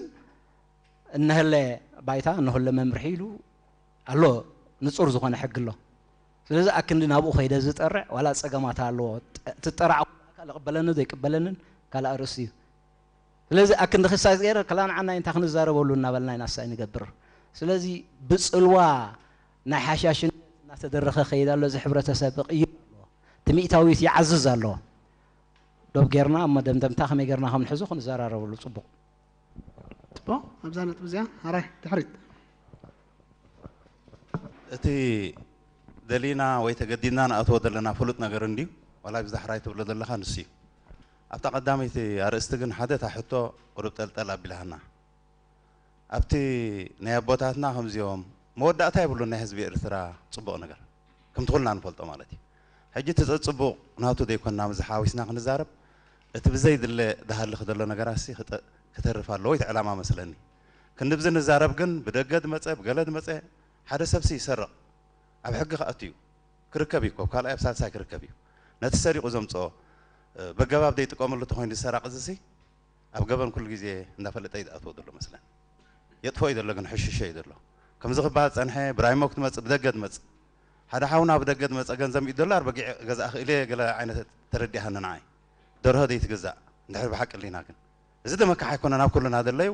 እነህለ ባይታ እነህለ መምርሒ ኢሉ ኣሎ ንፁር ዝኾነ ሕጊ ኣሎ ስለዚ ኣክንዲ ናብኡ ከይደ ዝጠርዕ ዋላ ጸገማት ኣለዎ። ጠ-፣ ትጠራዕ ኣካል ይቕበለኒ ዘይቅበለንን ካልእ ኣርእስቲ እዩ። ስለዚ ኣክንዲ ክሳይ ገይረ ከላ ንዓና እንታይ ክንዛረበሉ እናበልና ኢና ሳይ ንገብር። ስለዚ ብጽልዋ ናይ ሓሻሽነት እናተደረኸ ከይድ ኣሎ። እዚ ሕብረተሰብ ይቕይር ኣሎ። እቲ ሚእታዊት ይዓዝዝ ኣሎ። ዶብ ጌርና ኣብ መደምደምታ ከመይ ጌርና ከም ንሕዞ ክንዘራረበሉ ጽቡቕ። ጽቡቕ፣ ኣብዛ ነጥቢ እዚኣ ሓራይ ድሕሪት። እቲ ደሊና ወይ ተገዲድና ንኣትዎ ዘለና ፍሉጥ ነገር እንድዩ፣ ዋላ ብዛ ሕራይ ትብሎ ዘለኻ ንሱ እዩ። ኣብታ ቀዳመይቲ ኣርእስቲ ግን ሓደ እታ ሕቶ ቁሩብ ጠልጠል ኣቢላሃና። ኣብቲ ናይ ኣቦታትና ከምዚኦም መወዳእታ የብሉን ናይ ህዝቢ ኤርትራ ጽቡቕ ነገር፣ ከምቲ ኩልና ንፈልጦ ማለት እዩ። ሕጂ እቲ ጸጽቡቕ ናቱ ዘይኮንና ምስ ሓዊስና ክንዛረብ፣ እቲ ብዘይድለ ዝሃልኽ ዘሎ ነገራትሲ ክጠ-፣ ክተርፍ ኣለዎ እቲ ዕላማ መስለኒ። ክንድብዚ ንዛረብ ግን ብደገ ዝመጸ ብገለ ዝመጸ ሓደ ሰብሲ ይሰርቕ፣ ኣብ ሕጊ ክኣቱ እዩ፣ ክርከብ እዩ፣ ካብ ካልኣይ ኣብ ሳልሳይ ክርከብ እዩ። ነቲ ሰሪቑ ዘምጽኦ፣ እ፣ በገባብ ዘይጥቀመሉ ተኾይኑ ዝሰራቕ እዚሲ ኣብ ገበን ኩሉ ግዜ እንዳፈለጠ እዩ ዝኣትዎ ዘሎ መስለን። የጥፎ እዩ ዘሎ ግን ሕሽሾ እዩ ዘሎ። ከምዚ ክበሃል ጸንሐ፣ ብራይሞ ክትመጽእ ብደገ ትመጽእ። ሓደ ሓውና ብደገ ዝመጸ ገንዘብ ሚእቲ ዶላር በጊዕ ገዛእ ክእል እየ ገለ ዓይነት ተረዲኣኒ ንዓይ። ደርሆ ዘይትግዛእ እንድሕር ብሓቂ ኣሊና ግን። እዚ ደመካሕ ኣይኮነን ኣብ ኩልና ዘለዩ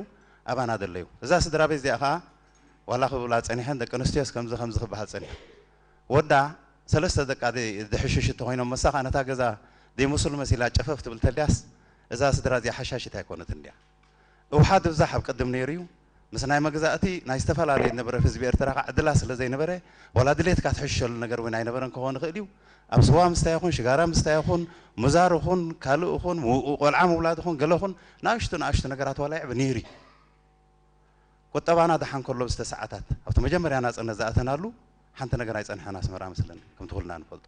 ኣባና ዘለዩ። እዛ ስድራ ቤት እዚኣ ኸኣ ዋላ ክብላ ጸኒሐን ደቂ ኣንስትዮስ ከምዚ ከምዚ ክበሃል ጸኒሑ። ወዳ ሰለስተ ደቃ ደይ-፣ ድሕሽሽ እንተኾይኖም መሳኻ ነታ ገዛ ደይመስሉ መሲላ ጨፈፍ ትብል ተልያስ እዛ ስድራ እዚኣ ሓሻሽት ኣይኮነትን ድያ። እውሓ ድብዛሕ ኣብ ቅድም ነይሩ እዩ። ምስ ናይ መግዛእቲ ናይ ዝተፈላለየ ዝነበረ ህዝቢ ኤርትራ ከዓ ዕድላት ስለ ዘይነበረ ዋላ ድሌትካ ትሕሽሸሉ ነገር እውን ኣይነበረን ክኸውን ይኽእል እዩ። ኣብ ስዋ ምስታይ ይኹን ሽጋራ ምስታይ ይኹን ሙዛር ይኹን ካልእ ይኹን ምውኡ ቆልዓ ምውላድ ይኹን ገለ ይኹን ንኣሽቱ ንኣሽቱ ነገራት ዋላ ይዕብ ነይሩ እዩ። ቁጠባና ደሓን ከሎ ብዝተ ሰዓታት ኣብቲ መጀመርያ ናጽነት ዝኣተናሉ ሓንቲ ነገር ኣይጸንሐን ኣስመራ መስለኒ ከምቲ ኩልና ንፈልጦ።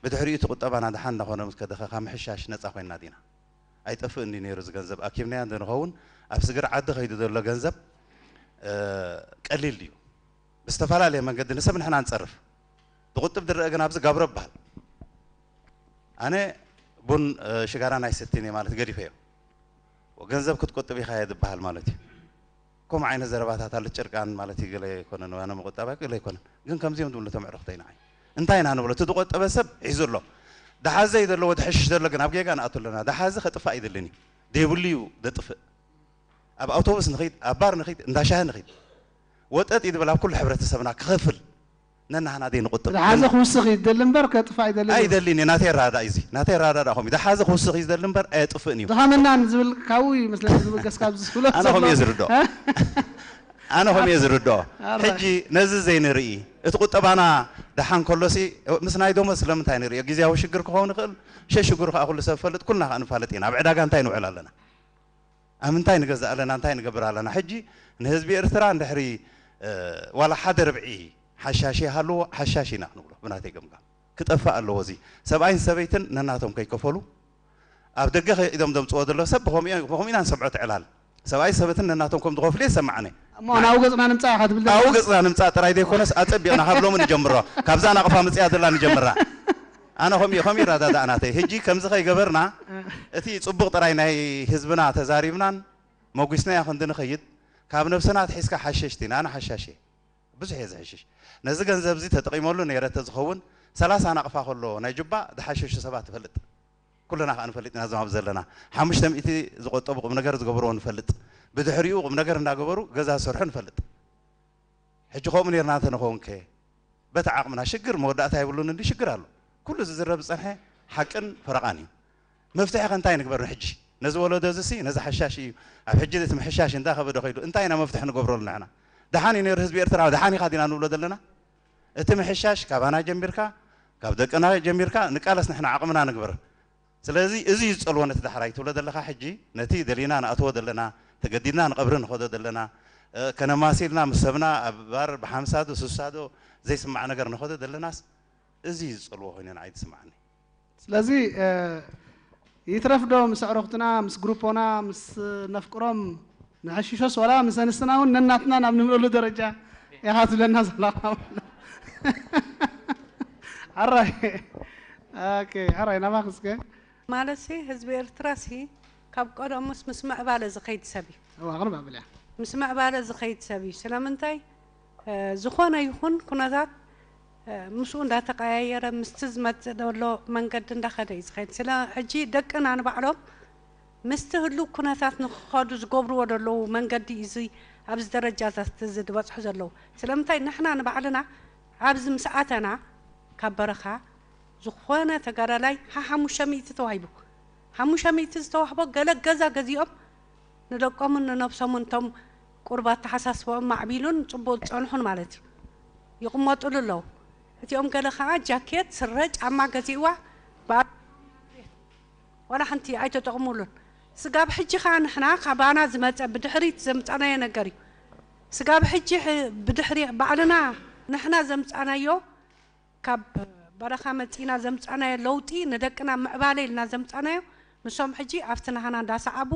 ብድሕሪኡ እቲ ቁጠባና ደሓን እናኾነ ምስ ከደኸ ካብ ምሕሻሽ ነጻ ኮይንና ዲና? ኣይጠፍእን ድዩ ነይሩ እዚ ገንዘብ ኣኪብናዮ እንተንኸውን ኣብ ስግር ዓዲ ከይዱ ዘሎ ገንዘብ እ፣ ቀሊል ድዩ? ብዝተፈላለየ መንገዲ ንሰብ ንሕና ንጸርፍ። ዝቑጥብ ዝረአ ግን ኣብዚ ጋብሮ ይበሃል። ኣነ ቡን እ፣ ሽጋራን ኣይሰትን እየ ማለት ገዲፈዮ። ገንዘብ ክትቁጥብ ኢኻ እየ ዝበሃል ማለት እዩ። ከምኡ ዓይነት ዘረባታት ኣሎ ጭርቃን ማለት እዩ ገለ ኣይኮነን ዋና ምቁጣብ ገለ ኣይኮነን ግን ከምዚኦም ዝብሉ እቶም ዕርኽተይ ንዓይ እንታይ ኢና ንብሎ እቲ ዝቆጠበ ሰብ ሒዙ ኣሎ ደሓዘ እዩ ዘለዎ ድሕሽሽ ዘሎ ግን ኣብ ጌጋ ንኣቱ ኣለና ደሓዚ ከጥፋእ ይደልን እዩ ዘይብሉ እዩ ዘጥፍእ ኣብ ኣውቶቡስ ንኺድ ኣብ ባር ንኺድ እንዳ ሻሂ ንኺድ ወጠጥ እዩ ዝበል ኣብ ኩሉ ሕብረተሰብና ክኸፍል ነናህና ደይ ንቁጥብ ዝሓዘ ክውስኽ እዩ ዝደሊ እምበር ከጥፋእ ይደሊ ኣይደልን እዩ ናተይ ኣረዳድኣ እዩ እዚ ናተይ ኣረዳድኣ ከምኡ እዩ ዝሓዘ ክውስኽ እዩ ዝደሊ እምበር ኣየጥፍእን እዩ ዝኸመናን ዝብል ካብኡ እዩ መስለኒ ዝብገስ ካብ ዝብሎ ኣነ ከምኡ እየ ዝርድኦ ኣነ ከምኡ እየ ዝርድኦ ሕጂ ነዚ ዘይንርኢ እቲ ቁጠባና ደሓን ከሎሲ ምስ ናይ ዶሞ ስለምንታይ ንርእዮ ግዜያዊ ሽግር ክኸውን ይኽእል ሸሽግሩ ከዓ ኩሉ ሰብ ፈልጥ ኩልና ከዓ ንፋለጥ ኢና ኣብ ዕዳጋ እንታይ ንውዕል ኣለና ኣብ ምንታይ ንገዝእ ኣለና እንታይ ንገብር ኣለና ሕጂ ንህዝቢ ኤርትራ እንድሕሪ ዋላ ሓደ ርብዒ ሓሻሽ ይሃልዎ ሓሻሽ ኢና ክንብሎ ብናተይ ገምጋም ክጠፍእ ኣለዎ እዚ ሰብኣይን ሰበይትን ነናቶም ከይከፈሉ ኣብ ደገ ከይዶም ዘምፅዎ ዘሎ ሰብ ብከምኡ ኢና ንሰምዖ ትዕላል ሰብኣይ ሰበትን ነናቶም ከም ዝኸፍሉ የሰማዕነ እሞ ናብኡ ገፅና ንምፃእ ኢኻ ትብል ኣብኡ ገፅና ንምፃእ ጥራይ ዘይኮነስ ኣፀቢቕና ካብ ሎሚ ንጀምሮ ካብዛ ናቕፋ ምፅያ ዘላ ንጀምራ ኣነ ከምኡ ከምኡ ይረዳዳእ ናተይ ሕጂ ከምዚ ከይገበርና እቲ ፅቡቕ ጥራይ ናይ ህዝብና ተዛሪብናን መጒስናዮ ክንዲ ንኸይድ ካብ ነብስና ኣትሒዝካ ሓሸሽቲ ንኣነ ሓሻሽ እየ ብዙሕ እየ ዝሕሽሽ ነዚ ገንዘብ እዚ ተጠቒመሉ ነይረ ተዝኸውን ሰላሳ ናቕፋ ከሎ ናይ ጁባ ዝሓሸሹ ሰባት ትፈልጥ ኩልና ከዓ ንፈልጥ ኢና እዞም ኣብዚ ዘለና ሓሙሽተ ሚእቲ ዝቆጠቡ ቁም ነገር ዝገበርዎ ንፈልጥ ብድሕሪኡ ቁም ነገር እንዳገበሩ ገዛ ዝሰርሑ ንፈልጥ ሕጂ ከምኡ ነይርና እንተንኸውን ከ በቲ ዓቕምና ሽግር መወዳእታ የብሉን እንዲ ሽግር ኣሎ ኩሉ ዝዝረብ ዝፀንሐ ሓቅን ፈረቓን እዩ መፍትሒ ከ እንታይ ንግበር ንሕጂ ነዚ ወለዶ እዚ ሲ ነዚ ሓሻሽ እዩ ኣብ ሕጂ እቲ ምሕሻሽ እንዳኸበደ ከይዱ እንታይ ኢና መፍትሒ ንገብረሉ ንሕና ደሓን እዩ ነይሩ ህዝቢ ኤርትራ ደሓን ኢኻ ዲና ንብሎ ዘለና እቲ ምሕሻሽ ካባና ጀሚርካ ካብ ደቅና ጀሚርካ ንቃለስ ንሕና ዓቕምና ንግበር ስለዚ እዚ እዩ ዝጸልዎ ነቲ ዳሕራይ ትብሎ ዘለኻ ሕጂ ነቲ ደሊና ንኣትዎ ዘለና ተገዲድና ንቐብሪ ንኸዶ ዘለና ከነማሲልና ምስ ሰብና ኣብ ባር ብሓምሳ ዶ ስሳ ዶ ዘይስማዕ ነገር ንኸዶ ዘለናስ እዚ እዩ ዝጸልዎ ኮይኑ ንዓይ ትስምዓኒ ስለዚ ይትረፍ ዶ ምስ ኣዕሩኽትና ምስ ግሩፖና ምስ ነፍቅሮም ንሕሽሾስ ዋላ ምስ ኣንስትና እውን ነናትና ናብ ንብለሉ ደረጃ ኢኻ ትብለና ዘለኻ ኣራይ ኣራይ ናባኽስከ ማለትሲ ህዝቢ ኤርትራሲ ካብ ቀደሙስ ምስ ምዕባለ ዝኸይድ ሰብ እዩ ኣቕርብ ኣብልያ ምስ ምዕባለ ዝኸይድ ሰብ እዩ ስለምንታይ ዝኾነ ይኹን ኩነታት ምስኡ እንዳተቀያየረ ምስቲ ዝመጽእ ዘሎ መንገዲ እንዳኸደ እዩ ዝኸይድ። ስለ ሕጂ ደቅና ንባዕሎም ምስቲ ህሉው ኩነታት ንክኸዱ ዝገብርዎ ዘለዉ መንገዲ እዩ እዚ ኣብዚ ደረጃታት እዚ ዝበጽሑ ዘለዉ። ስለምንታይ ንሕና ንባዕልና ኣብዚ ምስ ኣተና ካብ በረኻ ዝኾነ ተጋዳላይ ሓሓሙሽተ ሚእቲ ተዋሂቡ። ሓሙሽተ ሚእቲ ዝተዋህቦ ገለ ገዛ ገዚኦም ንደቆምን ንነብሶምን እቶም ቁሩብ ኣተሓሳስባኦም ማዕቢሉን ጽቡቕ ዝጸንሑን ማለት እዩ ይቕመጡሉ ኣለዉ። እቲኦም ገለ ኸዓ ጃኬት፣ ስረ፣ ጫማ ገዚእዋ ብኣ ዋላ ሓንቲ ኣይተጠቕሙሉን። ስጋብ ሕጂ ኸዓ ንሕና ካባና ዝመጸ ብድሕሪት ዘምጻናዮ ነገር እዩ። ስጋብ ሕጂ ሕ- ብድሕሪ ባዕልና ንሕና ዘምጻናዮ ካብ በረኻ መጺና ዘምጻናዮ ለውጢ ንደቅና ምዕባለ ኢልና ዘምጻናዮ ንሶም ሕጂ ኣብቲ ናህና እንዳሰዓቡ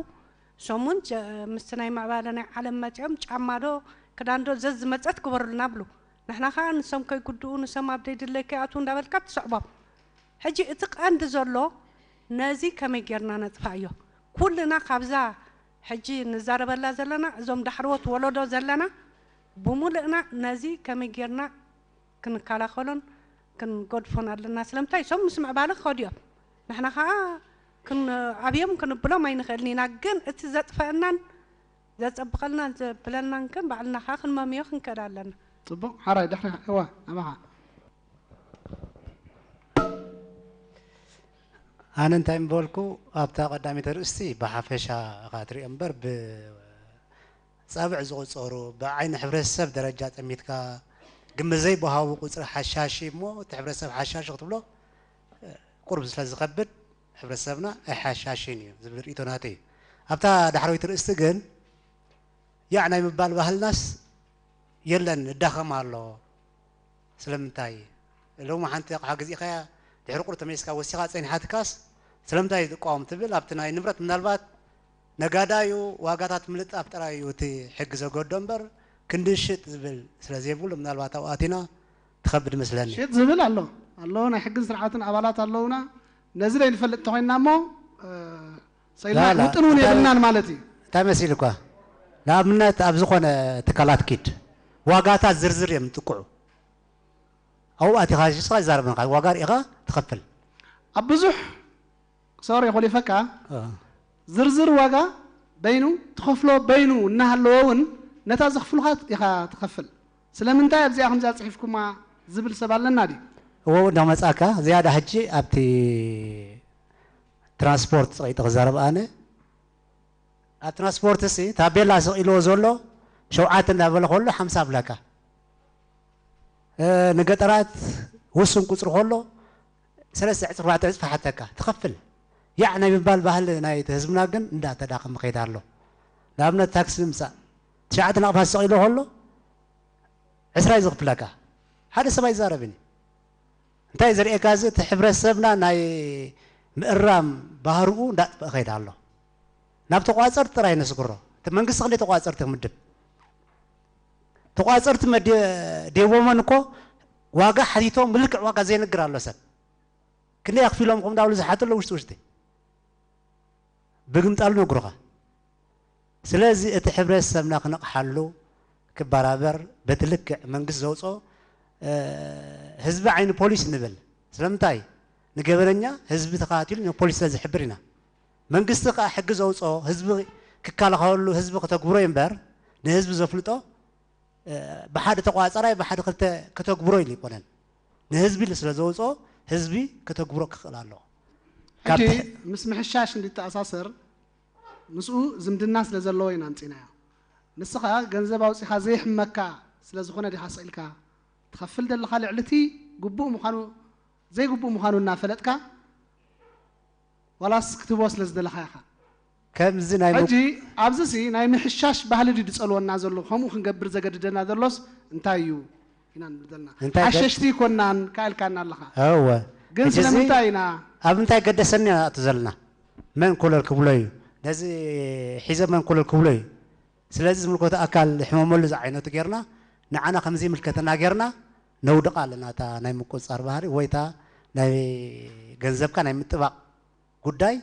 ሶም እውን ጀ- ምስቲ ናይ ምዕባለ ናይ ዓለም መጺኦም ጫማ ዶ ክዳን ዶ ዘዝመጸት ግበሩልና ብሉ። ንሕና ኸዓ ንሶም ከይጉድኡ ንሶም ኣብ ደይድለይ ከይኣትዉ እንዳበልካ ትስዕቦም። ሕጂ እቲ ቀንዲ ዘሎ ነዚ ከመይ ጌርና ነጥፋእዮ? ኩልና ካብዛ ሕጂ ንዛረበላ ዘለና እዞም ዳሕረዎት ወለዶ ዘለና ብምልእና ነዚ ከመይ ጌርና ክንከላኸሎን ክንገድፎን ኣለና። ስለምንታይ እሶም ምስ ምዕባለ ክኸዱ እዮም። ንሕና ኸዓ ክንኣብዮም ክንብሎም ኣይንኽእልን ኢና። ግን እቲ ዘጥፈአናን ዘጸብቐልናን ዘብለናን ግን ባዕልና ኸዓ ክንመምዮ ክንክእል ኣለና። ጽቡቕ ሓራይ ድሕሪ እዋ ኣባኻ ኣነ እንታይ ምበልኩ ኣብታ ቀዳሚት ርእስቲ ብሓፈሻ ኢኻ ትሪኦ እምበር ብጻብዕ ዝቑጸሩ ብዓይኒ ሕብረተሰብ ደረጃ ጠሚትካ ግምት ዘይበሃዊ ቁጽሪ ሓሻሺ እሞ እቲ ሕብረተሰብ ሓሻሺ ክትብሎ ቁሩብ ስለ ዝኸብድ ሕብረተሰብና ኣይሓሻሽን እዩ ዝብል ርእይቶ ናተይ እዩ። ኣብታ ዳሕረወይቲ ርእስቲ ግን ያዕ ናይ ምባል ባህልናስ የለን፣ ይዳኸም ኣሎ። ስለምንታይ ሎሚ ሓንቲ ኣቕሓ ገዚእኻያ ድሕሪ ቁሩብ ተመሊስካ ወሲኻ ጸኒሓትካስ ስለምንታይ ትቃወም ትብል ኣብቲ ናይ ንብረት ምናልባት ነጋዳዩ ዋጋታት ምልጣፍ ጥራይ እዩ እቲ ሕጊ ዘገዶ እምበር ክንዲ ሽጥ ዝብል ስለ ዘይብሉ ምናልባት ኣብኡ ኣቲና ትኸብድ መስለኒ። ሽጥ ዝብል ኣሎ ኣሎ ናይ ሕግን ስርዓትን ኣባላት ኣለውና ነዚ ዘይንፈልጥ እንተኾይንና እሞ ሰኢልና ውጥን እውን የብልናን ማለት እዩ። እንታይ መሲልኳ ንኣብነት ኣብ ዝኾነ ትካላት ኪድ ዋጋታት ዝርዝር እዮም ዝጥቅዑ። ኣብኡ ኣቲኻ ሽስኻ ይዛረበንካ ዋጋ ርኢኻ ትኸፍል። ኣብ ብዙሕ ሶሪ ኮሊፈካ ዝርዝር ዋጋ በይኑ ትኸፍሎ በይኑ እናሃለወ እውን ነታ ዘኽፍሉኻ ኢኻ ትኸፍል። ስለምንታይ ኣብዚኣ ከምዚኣ ፅሒፍኩማ ዝብል ሰብ ኣለና ድዩ? እዎ እንዳመፃካ ዝያዳ ሕጂ ኣብቲ ትራንስፖርት ፀቂጠ ክዛረብ ኣነ ኣብ ትራንስፖርት ሲ ታቤላ ሰቂልዎ ዘሎ ሸውዓተ እንዳበለ ከሎ ሓምሳ ብለካ ንገጠራት ውሱን ቁፅሪ ከሎ ሰለስተ ዕፅፊ ኣርባዕተ ዕፅፊ ሓተካ ትኸፍል ያዕ ናይ ምባል ባህሊ ናይ ህዝብና ግን እንዳተዳኸመ ከይዳ ኣሎ። ንኣብነት ታክሲ ንምፃእ ትሽዓተ ናቕፋ ሰቂሎ ከሎ ዕስራ እዩ ዝኽፍለካ ሓደ ሰብ ኣይዛረብን እዩ። እንታይ ዘርእየካ እዚ እቲ ሕብረተሰብና ናይ ምእራም ባህርኡ እንዳጥፍአ ከይዳ ኣሎ። ናብ ተቋፀርቲ ጥራይ ነስግሮ እቲ መንግስቲ ክንደይ ተቋፀርቲ ክምድብ ተቋፀርቲ መዴቦመን እኮ ዋጋ ሓቲቶም ብልክዕ ዋጋ ዘይነግር ኣሎ ሰብ ክንደይ ኣኽፊሎምኹም እንዳብሉ ዝሓቱ ኣሎ ውሽጢ ውሽጢ ብግምጣሉ ነግሩኻ። ስለዚ እቲ ሕብረተሰብና ክነቕሓሉ ክበራበር በቲ ልክዕ መንግስቲ ዘውፅኦ ህዝቢ ዓይኒ ፖሊስ ንብል ስለምንታይ ንገበነኛ ህዝቢ ተኸታቲሉ ንፖሊስ ስለ ዝሕብር ኢና መንግስቲ ከዓ ሕጊ ዘውፅኦ ህዝቢ ክከላኸለሉ ህዝቢ ክተግብሮ እዩ እምበር ንህዝቢ ዘፍልጦ ብሓደ ተቋፃራይ ብሓደ ክልተ ከተግብሮ ኢሉ ይኮነን ንህዝቢ ኢሉ ስለ ዘውፅኦ ህዝቢ ከተግብሮ ክኽእል ኣለዎ። ሕጂ ምስ ምሕሻሽ እንዲተኣሳሰር ምስኡ ዝምድና ስለ ዘለዎ ኢና ኣምፂናዮ። ንስኻ ገንዘብ ኣውፂኻ ዘይሕመካ ስለ ዝኾነ ዲኻ ስቕ ኢልካ ትኸፍል ዘለኻ ልዕሊ እቲ ግቡእ ምዃኑ ዘይግቡእ ምዃኑ እናፈለጥካ ዋላስ ክትህቦ ስለ ዝደለኻ ኢኻ? ከምዚ ናይ ሕጂ ኣብዚ ሲ ናይ ምሕሻሽ ባህሊ ድዩ ዝጸልወና ዘሎ? ከምኡ ክንገብር ዘገድደና ዘሎስ እንታይ እዩ? ኢና ንብል ዘለና እንታይ ገ- ሓሸሽቲ ይኮናን ካኢልካና ኣለኻ። እወ ግን ሕጂ እዚ ስለምንታይ ኢና ኣብ ምንታይ ገደሰኒ ኢና ንኣቱ ዘለና መን ኮለል ክብሎ እዩ ነዚ ሒዘ መን ኮለል ክብሎ እዩ ስለዚ ዝምልከቶ ኣካል ሕመመሉ ዝዓይነቱ ጌርና ንዓና ከምዚ ይምልከተና ጌርና ነውድቓ ኣለና እታ ናይ ምቁፅፃር ባህሪ ወይ እታ ናይ ገንዘብካ ናይ ምጥባቕ ጉዳይ